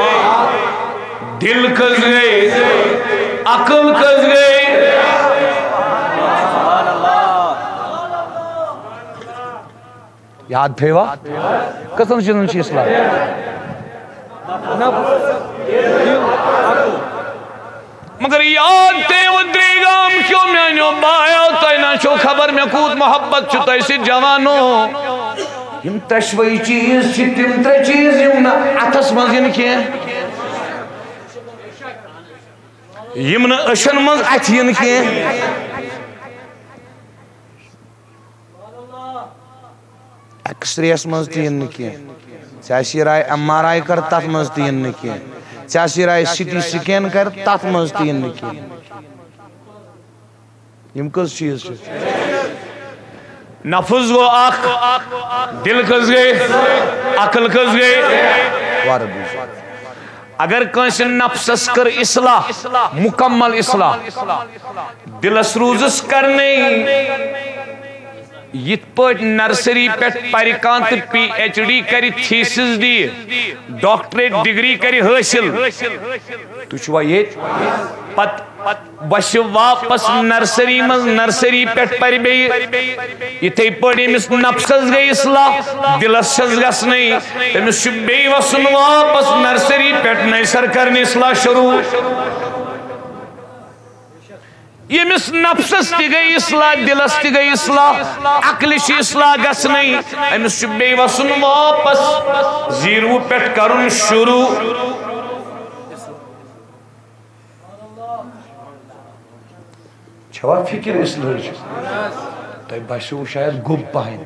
دل کٔژ گٔے؟ عقل کٔژ گٔے؟ یاد تھٲیوا؟ کٔژن چیٖزن چھِ اصلاح؟ مگر یاد تھٲیِو درٛے گام کیو میٛانیو بایو، تۄہہِ نہ چھو خبر مےٚ کوٗت محبت چھُ تۄہہِ سۭتۍ جوانو۔ یِم ترٛٮ۪شوَے چیٖز چھِ تِم ترٛےٚ چیٖز یِم نہٕ اَتھَس منٛز یِن کینٛہہ، یِم نہٕ أچھَن منٛز اَتھِ یِن کینٛہہ۔ ایکس رے یس منٛز تہِ یِن نہٕ کینٛہہ، ژےٚ آسی راے ایم آر آی کر، تتھ منٛز تہِ یِن نہٕ کینٛہہ، ژےٚ آسی راے سی ٹی سکین کر، تتھ منٛز تہِ یِن نہٕ کینٛہہ۔ یِم کٔژ چیٖز چھِ؟ نفس گوٚو اکھ، دل کٔژ گٔے، عقل کٔژ گٔے؟ وارٕ بوٗزِو۔ اگر کٲنٛسہِ نفسس کٔر اصلاح، مکمل اصلاح، دلس روٗزٕس کرنے، یِتھ پٲٹھۍ نرسری پٮ۪ٹھ پرِ کانٛہہ تہٕ پی ایچ ڈی کرِ، تھیسز دِیہِ، ڈاکٹریٹ ڈگری کرِ حٲصِل۔ تُہۍ چھِوا ییٚتہِ؟ پتہٕ وَسہِ واپس نرسری منٛز، نرسری پٮ۪ٹھ پرِ بیٚیہِ۔ یِتھَے پٲٹھۍ ییٚمِس نفسس گٔے اصلاح، دِلس چھَس گژھنٕے، تٔمِس چھُ بیٚیہِ وَسُن واپس نرسری پٮ۪ٹھ نَیہِ سَرٕ کرنہِ اصلاح شروٗع۔ ییٚمِس نفسس تہِ گٔے اصلاح، دِلس تہِ گٔے اصلاح، عقلہِ چھِ اصلاح گژھنٕے، أمِس چھُ بیٚیہِ وَسُن واپس زیٖرو پٮ۪ٹھ کرُن شروٗع۔ چھوا فکر اصلاحٕچ؟ تۄہہِ باسیو شاید گوٚب پہن۔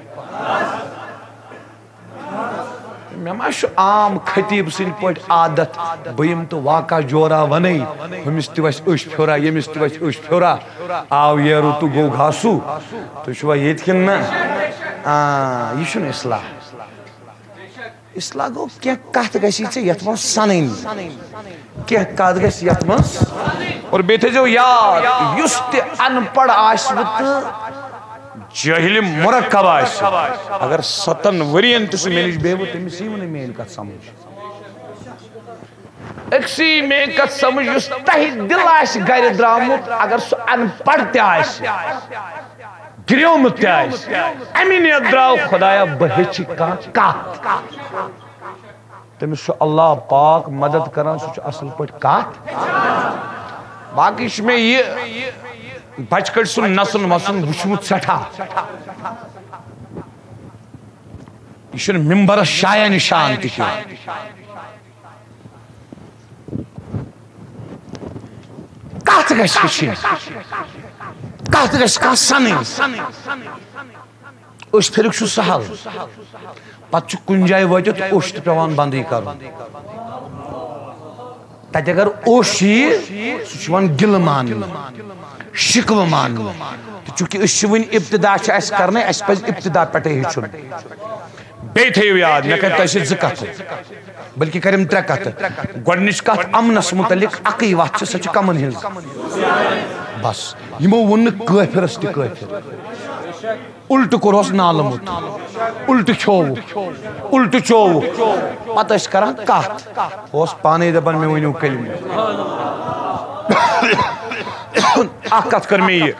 مےٚ ما چھُ عام خطیب سٕنٛدۍ پٲٹھۍ عادت، بہٕ یِم تہٕ واقعہ جورا وَنَے، ہُمِس تہِ وَسہِ أچھ پھیورا، ییٚمِس تہِ وَسہِ أچھ پھیورا، آو ییرو تہٕ گوٚو گھاسو۔ تُہۍ چھِوا ییٚتہِ کِنہٕ نہ؟ آ، یہِ چھُنہٕ اصلاح۔ اصلاح گوٚو کینٛہہ کتھ گژھِ ژےٚ یتھ منٛز سنٕنۍ، کینٛہہ کتھ گژھِ یتھ منٛز۔ اور بیٚیہِ تھٲیزیو یاد، یُس تہِ ان پڑھ آسہِ وٕ تہٕ جٲہِلِ مرکب آسہِ، اگر ستن ؤرین تہِ سُہ مےٚ نِش بیٚہہِ وٕ، تٔمِس یی وٕ نہٕ میٲنۍ کتھ سمجھ۔ أکسٕے میٲنۍ کتھ سمجھ، یُس تۄہہِ دِل آسہِ گرِ درٛامُت، اگر سُہ ان پڑھ تہِ آسہِ، گریومُت تہِ آسہِ، امہِ نیت درٛاو، خدایا، بہٕ ہیٚچھِ کانٛہہ کتھ۔ تٔمِس چھُ اللہ پاک مدد کران، سُہ چھُ اصل پٲٹھۍ کتھ۔ باقٕے چھُ مےٚ یہِ بچہٕ کٔٹۍ سُنٛد نژُن وژُن وُچھمُت سٮ۪ٹھاہ۔ یہِ چھُنہٕ ممبرس شایع نشان تہِ کینٛہہ۔ کتھ گژھِ ہیٚچھِنۍ، کتھ گژھِ کانٛہہ سنٕنۍ۔ أچھ پھِرُک چھُ سہل، پتہٕ چھُ کُنہِ جایہِ وٲتِتھ اوٚش تہِ پٮ۪وان بندٕے کرُن۔ تتہِ اگر اوٚش یِیہِ، سُہ چھُ یِوان گِلہٕ ماننہٕ، شِکوٕ ماننہٕ۔ تہٕ چونکہ أسۍ چھِ وٕنہِ ابتدا چھِ اَسہِ کرنَے، اَسہِ پَزِ ابتدا پٮ۪ٹھَے ہیٚچھُن۔ بیٚیہِ تھٲیِو یاد، مےٚ کَرِ تۄہہِ سۭتۍ زٕ کَتھٕ، بلکہِ کَرٮ۪م ترٛےٚ کَتھٕ۔ گۄڈٕنِچ کَتھ، اَمنَس مُتعلِق اَکٕے وَتھ چھِ، سۄ چھِ کَمَن ہِنٛز؟ بس، یِمو ووٚن نہٕ کٲفرَس تہِ کٲفِر۔ الٹہٕ کوٚرہوس نالہٕ موٚت، الٹہٕ کھیووُکھ، الٹہٕ چووُکھ۔ پتہٕ ٲسۍ کران کتھ، اوس پانے دپان، "مےٚ ؤنِو کلمہٕ۔" اکھ کتھ کٔر مےٚ یہِ،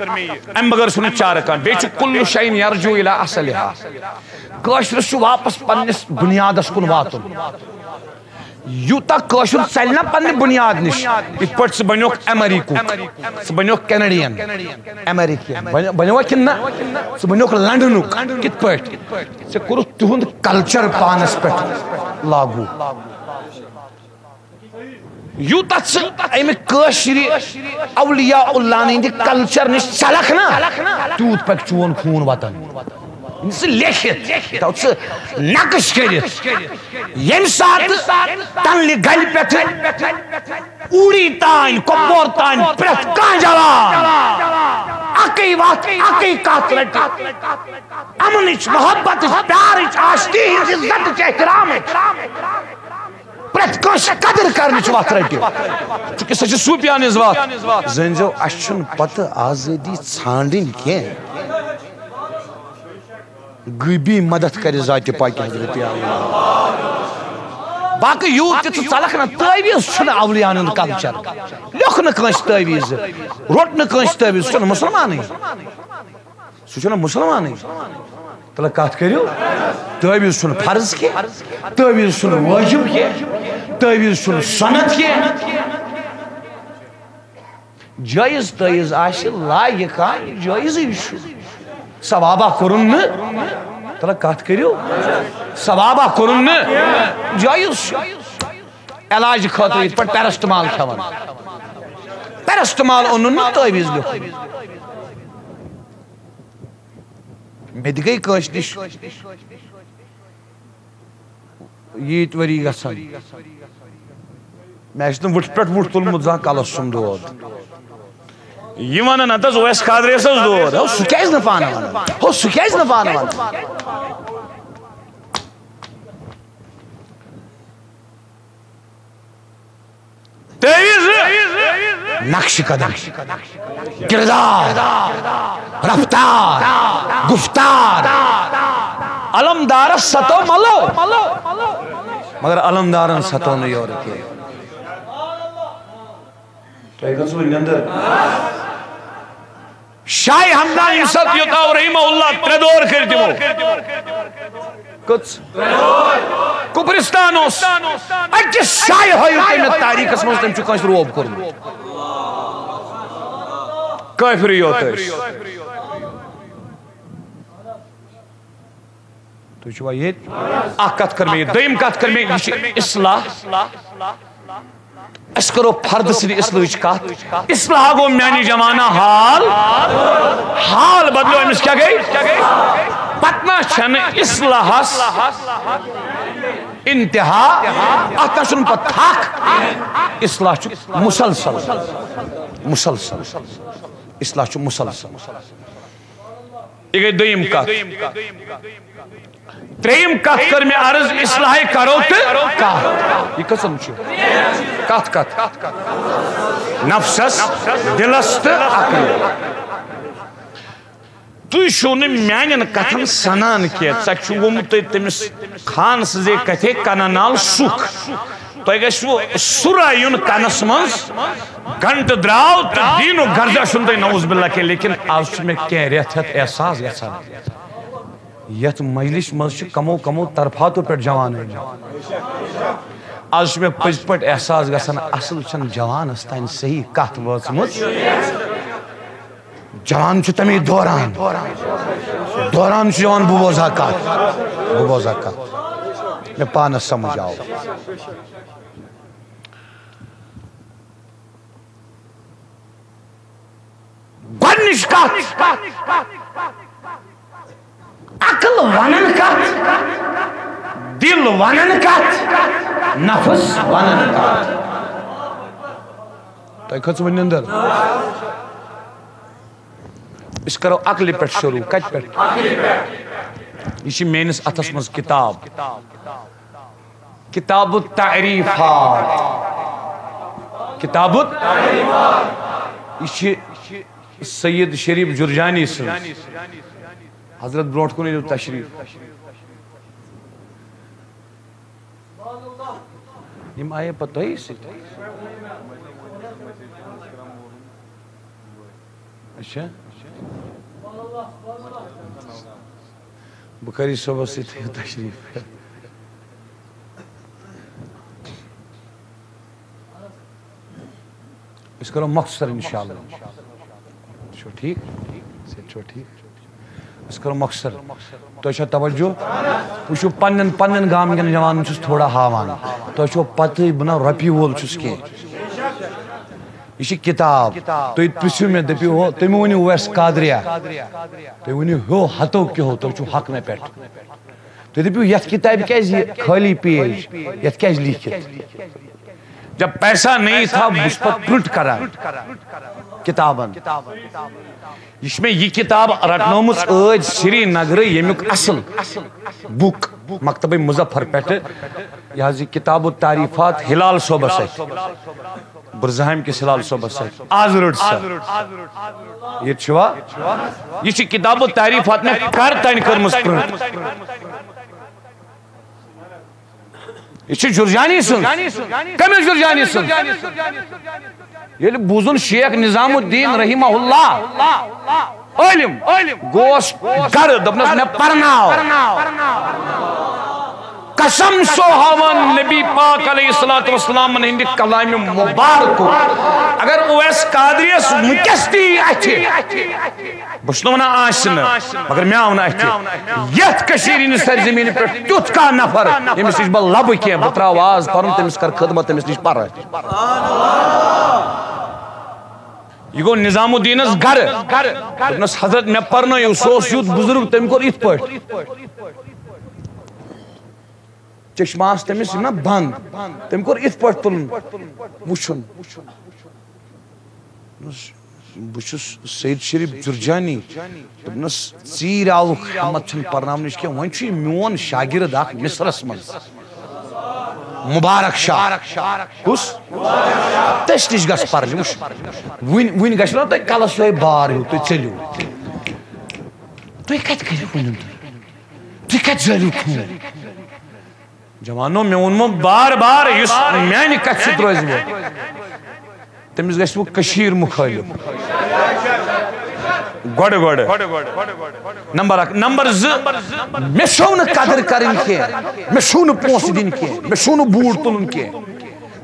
امہِ بغٲر چھُنہٕ چارٕ کانٛہہ۔ بیٚیہِ چھُ کُلُ شیء یرجع الی اصلہا۔ کٲشرِس چھُ واپس پننِس بُنیادس کُن واتُن۔ یوٗتاہ کٲشُر ژَلہِ نہ پننہِ بُنیاد نِش، یِتھ پٲٹھۍ ژٕ بنیوکھ امریکُک، ژٕ بنیوکھ کینیڈین، امریکین، بنیو-، بنیوکھ کِنہٕ نہ؟ ژٕ بنیوکھ لندنُک، کِتھ پٲٹھۍ؟ ژےٚ کوٚرُتھ تِہُنٛد کلچر پانس پٮ۪ٹھ لاگو۔ یوٗتاہ ژٕ امہِ کٲشرِ اولیاء اللہ ہٕنٛدِ کلچر نِش ژلکھ نہ، تیوٗت پکہِ چون خوٗن وطن۔ ژٕ لیکھِتھ، تھاو ژٕ نقش کٔرِتھ۔ ییٚمہِ ساتہٕ تنلہِ گلہِ پٮ۪ٹھٕ اوٗڑی تانۍ، کۄپور تانۍ پرٛٮ۪تھ کانٛہہ جوان اَکٕے وَتھ، اَکٕے کَتھ رَٹہِ، امنٕچ، محبتٕچ، پیارٕچ، آشتی ہٕنٛز، عزتٕچ، احترامٕچ، پرٛٮ۪تھ کٲنٛسہِ قدٕر کرنٕچ وَتھ رَٹہِ۔ چونکہ سۄ چھِ صوٗفیانٕچ وَتھ۔ زٲنۍزیو، اَسہِ چھُنہٕ پتہٕ آزٲدی ژھانٛڈٕنۍ کینٛہہ۔ غیبی مدد کرِ ذاتِ پاکِ حضرت اعلیٰ۔ باقٕے یوٗت تہِ ژٕ ژلکھ نہ، تعویذ چھُنہٕ اولیاءن ہُنٛد کلچر۔ لیوٚکھ نہٕ کٲنٛسہِ تعویذ، روٚٹ نہٕ کٲنٛسہِ تعویذ، سُہ چھُنہٕ مُسلمانٕے۔ سُہ چھُنہٕ مُسلمانٕے۔ تلہٕ کتھ کٔرِو، تعویذ چھُنہٕ فرض کینٛہہ، تعویذ چھُنہٕ وٲجِب کینٛہہ، تعویذ چھُنہٕ سُنت کینٛہہ۔ جٲیز تٲیز آسہِ، لایق آسہِ، جٲیزٕے چھُ۔ ثوابا کوٚرُن نہٕ، تلہٕ کتھ کٔرِو، ثوابا کوٚرُن نہٕ، جٲیز چھُ۔ علاج خٲطرٕ یِتھ پٲٹھۍ پیرسٹمال کھٮ۪وان، پیرسٹمال اوٚنُن نہٕ، تٲویٖز لیوٚکھُن۔ مےٚ تہِ گٔے کٲنٛسہِ نِش ییٖتۍ ؤری گژھان۔ مےٚ آسہِ نہٕ وٕٹھٕ پٮ۪ٹھ وٕٹھ تُلمُت زانٛہہ کَلَس سُم دود۔ یہِ وَنان، "اَدٕ حظ، اویس قادریَس حظ دود۔" ہو، سُہ کیٛازِ نہٕ پانہٕ وَنان؟ ہو، سُہ کیٛازِ نہٕ پانہٕ وَنان؟ تعویذ، نقش قدم، کردار، رفتار، گفتار۔ علمدارس ستو ملو، مگر علمدارن ستو نہٕ یورٕ کینٛہہ۔ تۄہہِ کھٔژوٕ نٮ۪نٛدٕر؟ شاہ ہمدان ییٚمہِ ساتہٕ یوٚت آو رحمہ اللہ، ترٛےٚ دور کٔرۍ تِمو۔ کٔژ؟ کُپرستان اوس۔ أکِس شایہِ ہٲیِو تُہۍ مےٚ تاریٖخس منٛز تٔمۍ چھُ کٲنٛسہِ روب کوٚرمُت۔ کٲفرٕے یوت ٲسۍ۔ تُہۍ چھِوا ییٚتہِ؟ اکھ کتھ کٔر مےٚ یہِ، دوٚیِم کتھ کٔر مےٚ، یہِ چھِ اصلاح۔ أسۍ کرو فرد سٕنٛدِ اصلاحٕچ کتھ۔ اصلاح گوٚو میانہِ جوانہ حال، حال بدلیو، أمِس کیٛاہ گٔے؟ پتہٕ نہ چھنہٕ اصلاحس انتہا، اتھ نہ چھُنہٕ پتہٕ تھکھ۔ اصلاح چھُ مسلسل، مسلسل۔ اصلاح چھُ مسلسل۔ یہِ گٔے دوٚیِم کتھ۔ ترٛیٚیِم کتھ کٔر مےٚ عرض، اصلاحے کرو تہٕ کتھ۔ یہِ کٔژن چھُ؟ کتھ کتھ؟ نفسس، دلس تہٕ عقلہِ۔ تُہۍ چھِو نہٕ میانٮ۪ن کتھن سنان کینٛہہ۔ ژےٚ چھُ ووٚنمُت تٔمِس خان سٕنٛزے کتھے کنن نال سُکھ۔ تۄہہِ گژھِوٕ سُرا یُن کنس منٛز، گنٹہٕ درٛاو تہٕ دیٖنُک غرضا چھُنہٕ تۄہہِ نعوذ باللہ کینٛہہ، لیکن از چھُ مےٚ کینٛہہ رٮ۪تھ ہٮ۪تھ احساس گژھان۔ یتھ مجلس منٛز چھِ کمو کمو طرفاتو پٮ۪ٹھ جوان ٲمٕتۍ۔ از چھُ مےٚ پٔزۍ پٲٹھۍ احساس گژھان، اصل چھنہٕ جوانس تانۍ صحیح کتھ وٲژمٕژ۔ جوان چھُ تَمے دوران، دوران چھُ جوان، بہٕ بوزٕ ہا کتھ، بہٕ بوزٕ ہا کتھ، مےٚ پانس سمجھ آو۔ گۄڈٕنِچ کتھ، عقل ونان کتھ، دل ونان کتھ، نفس ونان کتھ۔ تۄہہِ کھٔژوٕ نِندٕر؟ أسۍ کرو عقلہِ پٮ۪ٹھ شروع۔ کتہِ پٮ۪ٹھ؟ یہِ چھِ میٲنِس اتھس منٛز کتاب۔ کتاب التعریفات۔ کتاب التعریفات۔ یہِ چھِ سید شریف جرجانی سٕنٛز۔ حضرت برونٛٹھ کُن أنِو تشریف۔ یِم آیے پتہٕ تۄہی سۭتۍ۔ اچھا۔ بخاری صٲبس سۭتۍ تھٲیِو تشریف۔ أسۍ کرو مۄختصر انشاءاللہ۔ چھُو ٹھیٖک؟ صحت چھُوا ٹھیٖک؟ أسۍ کرو مۄختصر۔ تۄہہِ چھا توجہ؟ وٕچھِو، پننٮ۪ن، پننٮ۪ن گامہٕ کٮ۪ن جوانن چھُس تھوڑا ہاوان۔ تۄہہِ چھو پتہٕے بہٕ نہ رۄپیہِ وول چھُس کینٛہہ۔ یہِ چھِ کِتاب۔ تُہۍ پرٛژھِو مےٚ، دٔپِو، ہو، تُہۍ مہٕ ؤنِو اویس قادریا۔ تُہۍ ؤنِو، ہیو ہتو کیٛاہو، تُہۍ چھِو حق مےٚ پٮ۪ٹھ۔ تُہۍ دٔپِو، یَتھ کِتابہِ کیٛازِ یہِ خٲلی پیج؟ یَتھ کیٛازِ لیٖکھِتھ؟ جب پیسہ نہیں تھا، بہٕ چھُس پتہٕ پرنٹ کران کِتابن۔ یہِ چھِ مےٚ یہِ کِتاب رٹنٲومٕژ ٲدۍ سری نگرٕ، ییٚمیُک اصل بُک مکتبہ مظفر پٮ۪ٹھٕ، یہِ حظ یہِ کتاب التعریفات ہلال صٲبس اَتھِ۔ بُرزہامہِ کِس ہلال صٲبس سۭتۍ۔ آز رٔٹ سا۔ ییٚتہِ چھُوا؟ یہِ چھِ کتاب التعریفات مےٚ کر تانۍ کٔرمٕژ پرنٹ۔ یہِ چھِ جرجانی سٕنٛز۔ کٔمِس جرجانی سٕنٛز؟ ییٚلہِ بوٗزُن شیخ نظام الدین رحمہ اللہ عٲلِم گوس گرٕ، دوٚپنَس، "مےٚ پرناو۔" قسم چھُسو ہاوان نبی پاک علیہ الصلوۃ والسلامن ہٕنٛدِ کلامِ مبارکُک۔ اگر اویس قادریَس وٕنکیٚس تہِ یی اَتھِ، بہٕ چھُس نہٕ وَنان آسہِ نہٕ، مگر مےٚ آو نہٕ اَتھِ۔ یَتھ کٔشیٖرِ ہِنٛدِ سرزمینہِ پٮ۪ٹھ تیُتھ کانٛہہ نفر، ییٚمِس نِش بہٕ لَبہٕ کینٛہہ، بہٕ ترٛاوٕ آز پَرُن، تٔمِس کَرٕ خدمت، تٔمِس نِش پَرٕ۔ یہِ گوٚو نظام الدینس گرٕ۔ دوٚپنس، "حضرت، مےٚ پرنٲیِو۔" سُہ اوس یُتھ بُزرگ، تٔمۍ کوٚر یِتھ پٲٹھۍ۔ چشمہٕ آسہٕ تٔمِس یِم نا بنٛد۔ تٔمۍ کوٚر یِتھ پٲٹھۍ تُلُن، وُچھُن۔ بہٕ چھُس سید شریف جرجانی۔ دوٚپنس، "ژیٖرۍ آوُکھ، ہٮ۪متھ چھُنہٕ پرناونٕچ کینٛہہ۔ وۄنۍ چھُ یہِ میون شاگرد اکھ مصرس منٛز۔" مبارک شاہ۔ کُس؟ تٔسۍ نِش گژھ پرنہِ۔ وٕچھ، وٕنۍ، وٕنۍ گژھِ نہ تۄہہِ کلس یِہوٚے بار ہیوٗ، تُہۍ ژٔلِو۔ تُہۍ کتہِ کٔرِو ؤنِو تُہۍ؟ تُہۍ کتہِ زٲلِو خوٗن؟ جوانو، مےٚ ووٚنمو بار بار، یُس میانہِ کتھِ سۭتۍ روزِ وۄنۍ، تٔمِس گژھِ وۄنۍ کٔشیٖر مُخٲلِف۔ گۄڈٕ گۄڈٕ۔ نمبر اکھ۔ نمبر زٕ، مےٚ چھو نہٕ قدر کرٕنۍ کینٛہہ، مےٚ چھو نہٕ پونٛسہٕ دِنۍ کینٛہہ، مےٚ چھو نہٕ بوٗٹ تُلُن کینٛہہ،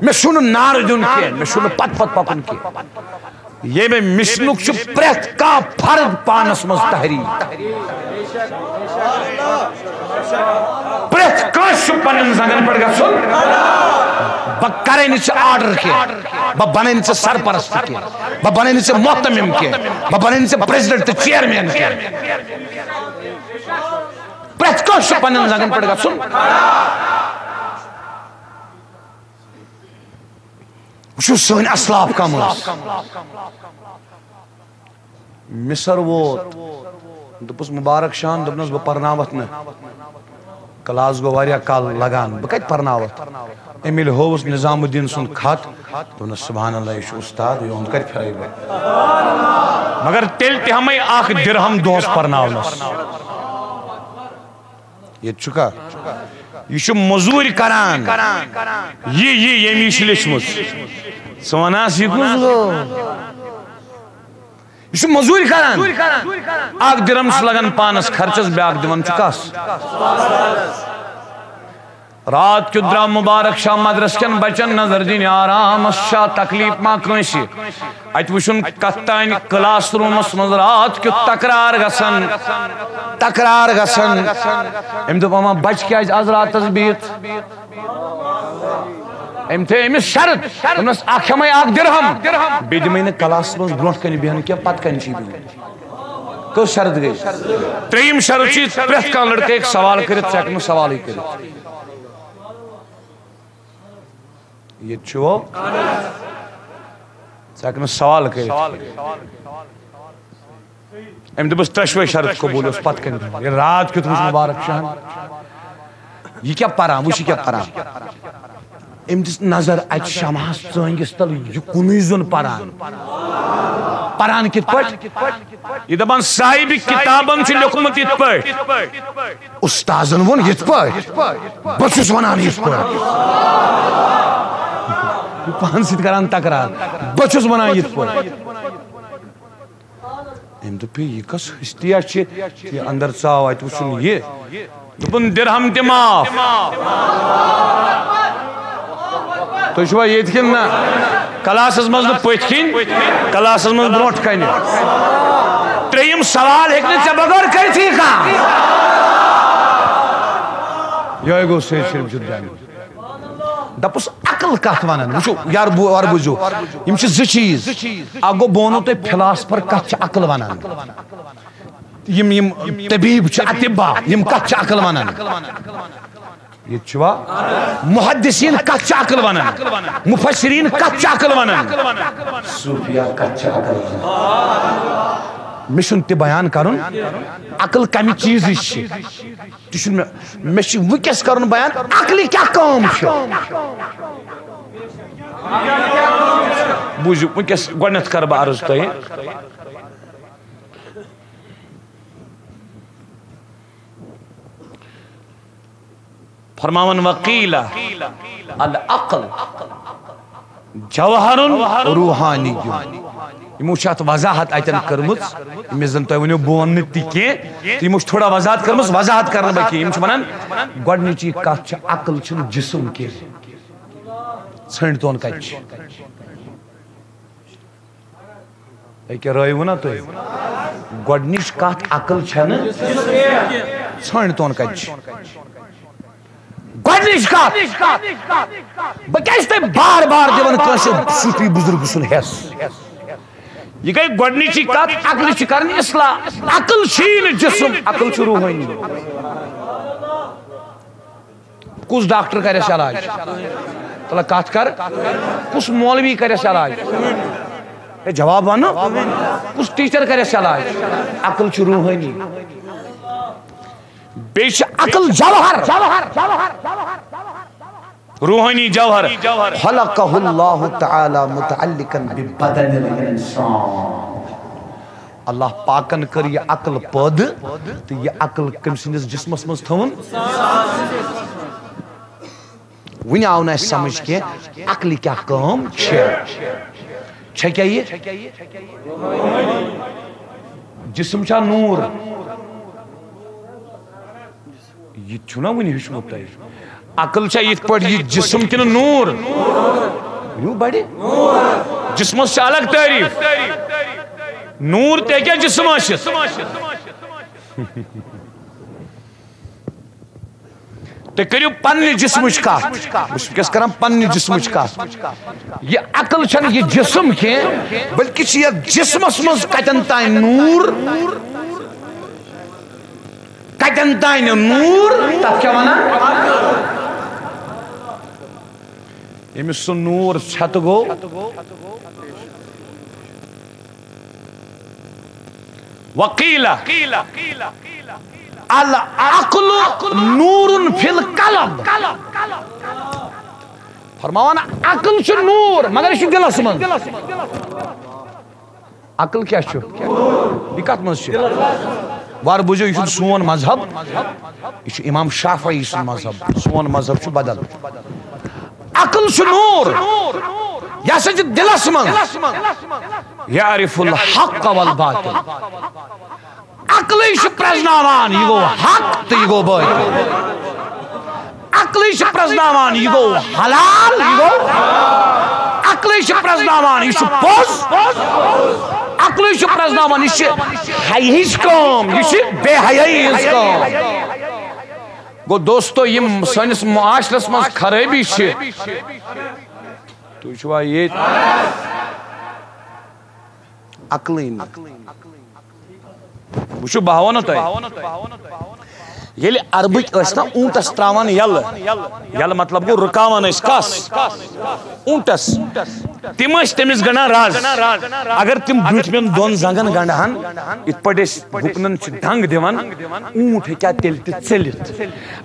مےٚ چھو نہٕ نعرٕ دیُن کینٛہہ، مےٚ چھو نہٕ پتہٕ پتہٕ پکُن کینٛہہ۔ ییٚمہِ مِشنُک چھُ پرٛٮ۪تھ کانٛہہ فرد پانس منٛز تحریٖک۔ پرٛٮ۪تھ کٲنٛسہِ چھُ پننٮ۪ن زنٛگن پٮ۪ٹھ گژھُن۔ بہٕ کرے نہٕ ژےٚ آرڈر کینٛہہ، بہٕ بناے نہٕ ژےٚ سرپرست کینٛہہ، بہٕ بناے نہٕ ژےٚ محتمم کینٛہہ، بہٕ بناے نہٕ ژےٚ پریزیڈنٹ تہٕ چیئرمین کینٛہہ۔ پرٛٮ۪تھ کٲنٛسہِ چھُ پننٮ۪ن زنٛگن پٮ۪ٹھ گژھُن۔ وٕچھِو سٲنۍ اسلاف کم ٲسۍ۔ مصر ووت، دوٚپُس مبارک شاہن، دوٚپنس، "بہٕ پرناوتھ نہٕ، کلاس گوٚو واریاہ کال لگان، بہٕ کتہِ پرناوتھ؟" أمۍ ییٚلہِ ہووُس نظام الدین سُنٛد خط، دوٚپنس، "سبحان اللہ، یہِ چھُ استاد، یِہُنٛد کتہِ پھرے بہٕ؟" مگر تیٚلہِ تہِ ہمے اکھ درہم دۄہس پرناونس۔ ییٚتہِ چھُکھا؟ یہِ چھُ مٔزوٗرۍ کران۔ یہِ، یہِ، ییٚمۍ یہِ چھِ لیٚچھمٕژ۔ ژٕ وَنان، یہِ کُس گوٚو؟ یہِ چھُ مٔزوٗرۍ کران۔ اکھ درہم چھُ لگان پانس خرچس، بیاکھ دِوان چھُ کس؟ رات کیُتھ درٛاو مُبارک شاہ مدرس کٮ۪ن بچن نظر دِنہِ آرامس۔ شاہ، تکلیف ما کٲنٛسہِ؟ اتہِ وٕچھُن کتھ تانۍ کلاس روٗمس منٛز رات کیُتھ تکرار گژھان، تکرار گژھان۔ أمۍ دوٚپ، اما بچہِ کیازِ از راتس بِہِتھ؟ أمۍ تھٲے أمِس شرط، دوٚپنس، اکھ ہٮ۪مے اکھ درہم، بیٚیہِ دِمے نہٕ کلاسس منٛز برونٛٹھ کنہِ بیہنہٕ کینٛہہ، پتہٕ کنہِ چھُے بِہُن۔ کٔژ شرط گٔے؟ ترٛیٚیِم شرط چھُ، پرٛٮ۪تھ کانٛہہ لڑکہٕ ہیٚکہِ سوال کٔرِتھ، ژٕ ہیٚکھ نہٕ سوالٕے کٔرِتھ۔ ییٚتہِ چھُ وۄنۍ، ژٕ ہیٚکھ نہٕ سوال کٔرِتھ۔ أمۍ دوٚپُس، ترٛٮ۪شوَے شرط قبوٗل، اوس پتہٕ کنہِ بِہُن۔ ییٚلہِ رات کیُتھ وٕچھ مُبارک شاہن، یہِ کیٛاہ پران، وٕچھ یہِ کیٛاہ پران۔ أمۍ دِژ نظر اَتہِ شمعس ژٲنٛگِس تل، یہِ کُنُے زوٚن پران۔ پران کِتھ پٲٹھۍ؟ یہِ دپان، صاحبِ کتابن چھُ لیوٚکھمُت یِتھ پٲٹھۍ۔ استادن ووٚن یِتھ پٲٹھۍ۔ بہٕ چھُس ونان یِتھ پٲٹھۍ۔ یہِ پانس سۭتۍ کران تکرار۔ بہٕ چھُس ونان یِتھ پٲٹھۍ۔ أمۍ دوٚپ، یہِ کۄس ہستیا چھِ؟ یہِ اندر ژاو، اَتہِ وٕچھُن یہِ۔ دوٚپُن، درہم تہِ معاف۔ تُہۍ چھِوا ییٚتہِ کِنہٕ نہ؟ کلاسس منٛز نہٕ پٔتھۍ کِنۍ، کلاسس منٛز برونٛٹھ کنہِ۔ ترٛیٚیِم سوال ہیٚکہِ نہٕ ژےٚ بغٲر کٔرِتھٕے کانٛہہ۔ یِہوٚے گوٚو سید شریف جرجانی۔ دپُس، عقل کتھ ونان؟ وٕچھِو یار، بو-، یار بوٗزِو، یِم چھِ زٕ چیٖز۔ اکھ گوٚو، بہٕ ونو تۄہہِ، فلاسفر کتھ چھِ عقل ونان؟ یِم، یِم طبیب چھِ، اطبا، یِم کتھ چھِ عقل ونان؟ ییٚتہِ چھُوا؟ محدثین کتھ چھِ عقل ونان؟ مفسرین کتھ چھِ عقل ونان؟ صوفیا کتھ چھِ عقل ونان؟ مےٚ چھُنہٕ تہِ بیان کرُن، عقل کمہِ چیٖزٕچ چھِ۔ تہِ چھُنہٕ مےٚ، مےٚ چھُ وٕنکیٚس کرُن بیان، عقلہِ کیٛاہ کٲم چھِ۔ بوٗزِو، وٕنکیٚس گۄڈٕنیتھ کرٕ بہٕ عرض تۄہہِ۔ فرماوان، وقیل العقل جوہر روحانی۔ یِمو چھِ اَتھ وضاحت اَتٮ۪ن کٔرمٕژ، ییٚمِس زَن تۄہہِ ؤنِو بہٕ وَنہٕ نہٕ تہِ کینٛہہ، تہٕ یِمو چھِ تھوڑا وضاحت کٔرمٕژ، وضاحت کَرٕ نہٕ بہٕ کینٛہہ۔ یِم چھِ وَنان، گۄڈٕنِچی کَتھ چھِ، عقل چھِنہٕ جسم کینٛہہ، ژھٔنۍ تون کَتہِ چھِ؟ أکیٛاہ رٲیِو نا تُہۍ؟ گۄڈٕنِچ کَتھ، عقل چھَنہٕ، ژھٔنۍ تون کَتہِ چھِ؟ گۄڈٕنِچ کتھ، بہٕ کیٛازِ چھُس تۄہہِ بار بار دِوان کٲنٛسہِ صوٗفی بُزرگہٕ سُنٛد حٮ۪س؟ یہِ گٔے گۄڈٕنِچی کتھ، عقلہِ چھِ کرٕنۍ اصلاح۔ عقل چھِی نہٕ جسم، عقل چھُ روحٲنی۔ کُس ڈاکٹر کرٮ۪س علاج؟ تلہ کتھ کر، کُس مولوی کرٮ۪س علاج؟ ہے، جواب ونہٕ، کُس ٹیچر کرٮ۪س علاج؟ عقل چھُ روحٲنی۔ بیٚیہِ چھِ عقل جوہر۔ روحٲنی جوہر۔ خلقہ اللہ تعالی متعلقا ببدن الانسان۔ اللہ پاکن کٔر یہِ عقل پٲدٕ تہٕ یہِ عقل کٔمۍ سٕنٛدِس جسمس منٛز تھٲوٕن؟ وُنہِ آو نہٕ اَسہِ سمجھ کینٛہہ، عقلہِ کیٛاہ کٲم چھےٚ؟ چھےٚ کیٛاہ یہِ؟ جسم چھا نوٗر؟ یہِ تہِ چھُنہ وُنہِ ہیوٚچھمُت تۄہہِ۔ عقل چھا یِتھ پٲٹھۍ یہِ جسم کِنہٕ نوٗر؟ یوٗ بڑِ۔ جسمس چھِ الگ تعریٖف۔ نوٗر تہِ ہیٚکیٛاہ جسم ٲسِتھ؟ تُہۍ کٔرِو پننہِ جسمٕچ کتھ۔ بہٕ چھُس وٕنکیٚس کران پننہِ جسمٕچ کتھ۔ یہِ عقل چھنہٕ یہِ جسم کینٛہہ، بلکہِ چھِ یتھ جسمس منٛز کتٮ۪ن تام نوٗر، کتٮ۪ن تام نوٗر، تتھ کیٛاہ ونان؟ ییٚمِس سُہ نوٗر ژھٮ۪تہٕ گوٚو، وقیل العقل نور فی القلب۔ فرماوان، عقل چھُ نور، مگر یہِ چھُ دِلس منٛز۔ عقل کیٛاہ چھُ؟ یہِ کتھ منٛز چھُ؟ وار بوٗزِو، یہِ چھُنہٕ سون مذہب، یہِ چھُ امام شافعی سُنٛد مذہب۔ سون مذہب چھُ بدل۔ عقل چھُ نور، یہِ ہسا چھُ دِلس منٛز۔ یعرف الحق والباطل۔ عقلٕے چھُ پرٛزناوان، یہِ گوٚو حق تہٕ یہِ گوٚو باطل۔ عقلٕے چھُ پرٛزناوان، یہِ گوٚو حلال، یہِ گوٚو۔ عقلٕے چھُ پرٛزناوان، یہِ چھُ پوٚز۔ عقلٕے چھُ پرٛزناوان، یہِ چھِ حیہٕچ کٲم، یہِ چھِ بے حیٲیی ہٕنٛز کٲم۔ گوٚو دوستو، یِم سٲنِس معاشرس منٛز خرٲبی چھِ، تُہۍ چھِوا ییٚتہِ؟ عقلٕے نہٕ۔ وٕچھِو، بہٕ ہاوو نہ تۄہہِ۔ ییٚلہِ عربٕکۍ ٲسۍ نہ اوٗنٹس تراوان یَلہٕ، یَلہٕ مطلب گوٚو رُکاوان ٲسۍ کس؟ اوٗنٹس۔ تِم ٲسۍ تٔمِس گنٛڈان رز۔ اگر تِم برٛونٛٹھمٮ۪ن دۄن زنٛگن گنٛڈہن، یِتھ پٲٹھۍ أسۍ گُپنن چھِ ڈنٛگ دِوان، اوٗنٹ ہیٚکیٛاہ تیٚلہِ تہِ ژٔلِتھ؟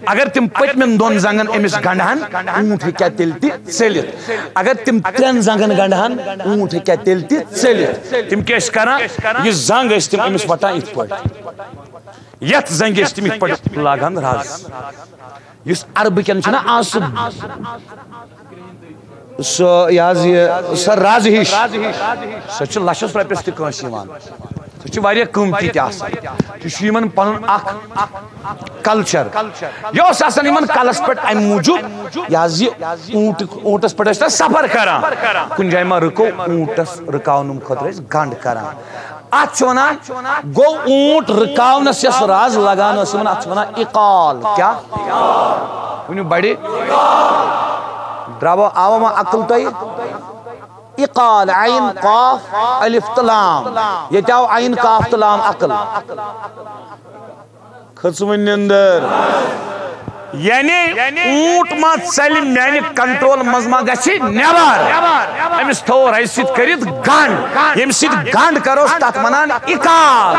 اگر تِم پٔتمٮ۪ن دۄن زنٛگن أمِس گنٛڈہن، اوٗنٹ ہیٚکیٛاہ تیٚلہِ تہِ ژٔلِتھ؟ اگر تِم ترٛٮ۪ن زنٛگن گنٛڈہن، اوٗنٹ ہیٚکیٛاہ تیٚلہِ تہِ ژٔلِتھ؟ تِم کیٛاہ ٲسۍ کران؟ یہِ زنٛگ ٲسۍ تِم أمِس وٹان یِتھ پٲٹھۍ، یتھ زنٛگہِ ٲسۍ تِم یِتھ پٲٹھۍ لاگان رز۔ یُس عربہٕ کٮ۪ن چھُنہ آز سُہ، سُہ یہِ حظ یہِ، سۄ رز ہِش، سۄ چھِ لچھس رۄپیس تہِ کٲنٛسہِ یِوان۔ سُہ چھُ واریاہ قۭمتی تہِ آسان۔ یہِ چھُ یِمن پنُن اکھ کلچر۔ یہِ اوس آسان یِمن کلس پٮ۪ٹھ امہِ موٗجوٗب، یہِ حظ یہِ اوٗنٹ، اوٗنٹس پٮ۪ٹھ ٲسۍ تَتھ سفر کران۔ کُنہِ جایہِ ما رُکو، اوٗنٹس رُکاونہٕ خٲطرٕ ٲسۍ گنٛڈ کران۔ اتھ چھِ ونان، گوٚو اوٗنٹ رُکاونس یۄس رز لگان ٲس یِمن، اتھ چھِ ونان عقال۔ کیٛاہ؟ ؤنِو بڑِ۔ درٛاوا، آوا وۄنۍ عقل تۄہہِ؟ عقال، عین قاف الف تہٕ لام۔ ییٚتہِ آو عین قاف تہٕ لام عقل۔ کھٔژ وۄنۍ نِندٕر۔ یعنی اوٗنٹ ما ژلہِ میانہِ کنٹرول منٛز، ما گژھِ نٮ۪بر؟ أمِس تھوٚو رزِ سۭتۍ کٔرِتھ گنٛڈ۔ ییٚمہِ سۭتۍ گنٛڈ کروس، تتھ ونان عقال۔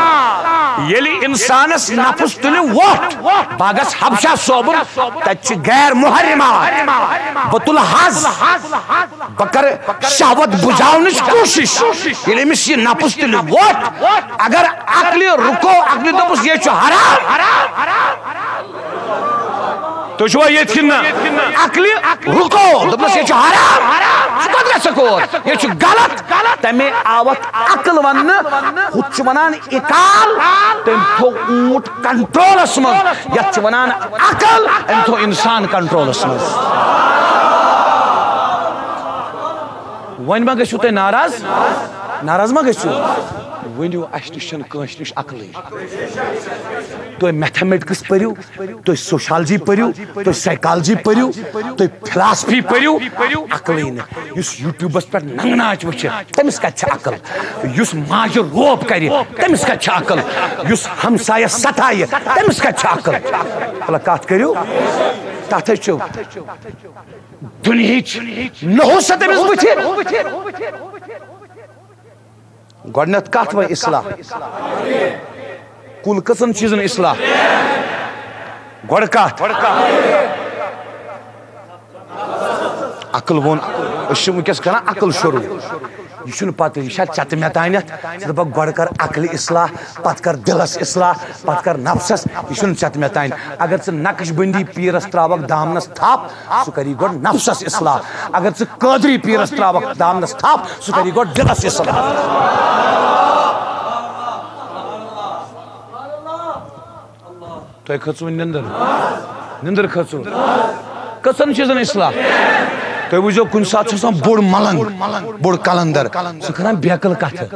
ییٚلہِ انسانس نفس تُلہِ وۄٹھ، بہٕ گژھٕ حبشہ صوبُن، تتہِ چھِ غیر محرمات، بہٕ تُلہٕ حظ۔ بہٕ کرٕ شہوت بجاونٕچ کوٗشش۔ ییٚلہِ أمِس یہِ نفس تُلہِ وۄٹھ، اگر عقلہِ رُکو، عقلہِ دوٚپُس، "یہِ چھُ حرام"، تُہۍ چھِوا ییٚتہِ کِنہٕ نہ؟ عقلہِ رُکو، دوٚپنَس، "یہِ چھُ حرام، ژٕ کوٚت گژھکھ اور؟ یہِ چھُ غلط"۔ تَمے آو اَتھ عقل وَننہٕ، ہُتھ چھُ وَنان عقال، تٔمۍ تھوٚو اوٗنٹ کنٹرولس منٛز، یتھ چھِ ونان عقل، أمۍ تھوٚو انسان کنٹرولس منٛز۔ وۄنۍ ما گٔژھِو تُہۍ ناراض؟ ناراض ما گٔژھِو؟ ؤنِو، اسہِ نِش چھنہٕ کٲنٛسہِ نِش عقلٕے۔ تُہۍ میتھمیٹکس پٔرِو، تُہۍ سوشالجی پٔرِو، تُہۍ سایکالجی پٔرِو، تُہۍ فلاسفی پٔرِو، عقلٕے نہٕ۔ یُس یوٗٹیوٗبَس پٮ۪ٹھ ننٛگہٕ ناچ وٕچھِ، تٔمِس کَتہِ چھِ عقل؟ یُس ماجہِ روب کَرِ، تٔمِس کَتہِ چھِ عقل؟ یُس ہمسایَس سَتایہِ، تٔمِس کَتہِ چھِ عقل؟ وَلہٕ کَتھ کٔرِو، تَتھ حظ چھُ دُنہِچ نحوست تٔمِس بٕتھِ۔ گۄڈٕنٮ۪تھ کَتھ وۄنۍ اصلاح؟ کُل کٔژَن چیٖزَن اصلاح؟ گۄڈٕ کَتھ؟ عقل ووٚن، أسۍ چھِ وٕنکیٚس کران عقل شروٗع۔ یہِ چھُنہٕ پَتہٕ، یہِ چھا ژےٚ تہٕ مےٚ تانٮ۪تھ؟ ژٕ دَپَکھ گۄڈٕ کر عقلہِ اصلاح، پَتہٕ کر دِلَس اصلاح، پَتہٕ کر نفسَس۔ یہِ چھُنہٕ ژےٚ تہٕ مےٚ تانۍ۔ اگر ژٕ نقش بندی پیٖرَس ترٛاوَکھ دامنَس تھپھ، سُہ کری گۄڈٕ نفسس اصلاح۔ اگر ژٕ قٲدری پیٖرس تراوکھ دامنس تھپھ، سُہ کری گۄڈٕ دِلس اصلاح۔ تۄہہِ کھٔژوٕ نِندٕر؟ نِندٕر کھٔژوٕ؟ کٔژن چیٖزن اصلاح؟ تُہۍ وٕچھزیو، کُنہِ ساتہٕ چھُ آسان بوٚڑ ملنگ، بوٚڑ قلندر، سُہ کران بیقل کتھٕ۔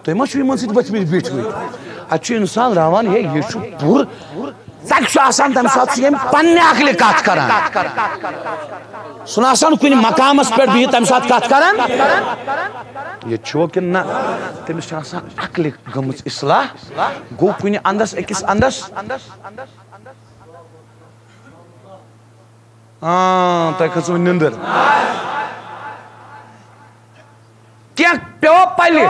تُہۍ ما چھِو یِمن سۭتۍ ؤتھمٕتۍ بیٖٹھمٕتۍ؟ اتہِ چھُ انسان راوان، ہے، یہِ چھُ پوٗرٕ ژکہِ چھُ آسان، تمہِ ساتہٕ چھُ ییٚمہِ پننہِ عقلہِ کتھ کران۔ سُہ نہٕ آسان کُنہِ مقامس پٮ۪ٹھ بِہِتھ تمہِ ساتہٕ کتھ کران۔ ییٚتہِ چھُو کِنہٕ نہ؟ تٔمِس چھِ آسان عقلہِ گٔمٕژ اصلاح۔ گوٚو کُنہِ اندس، أکِس اندس۔ آ، تۄہہِ کھٔژوٕ نِندٕر۔ کینٛہہ پیوٚو پلہِ۔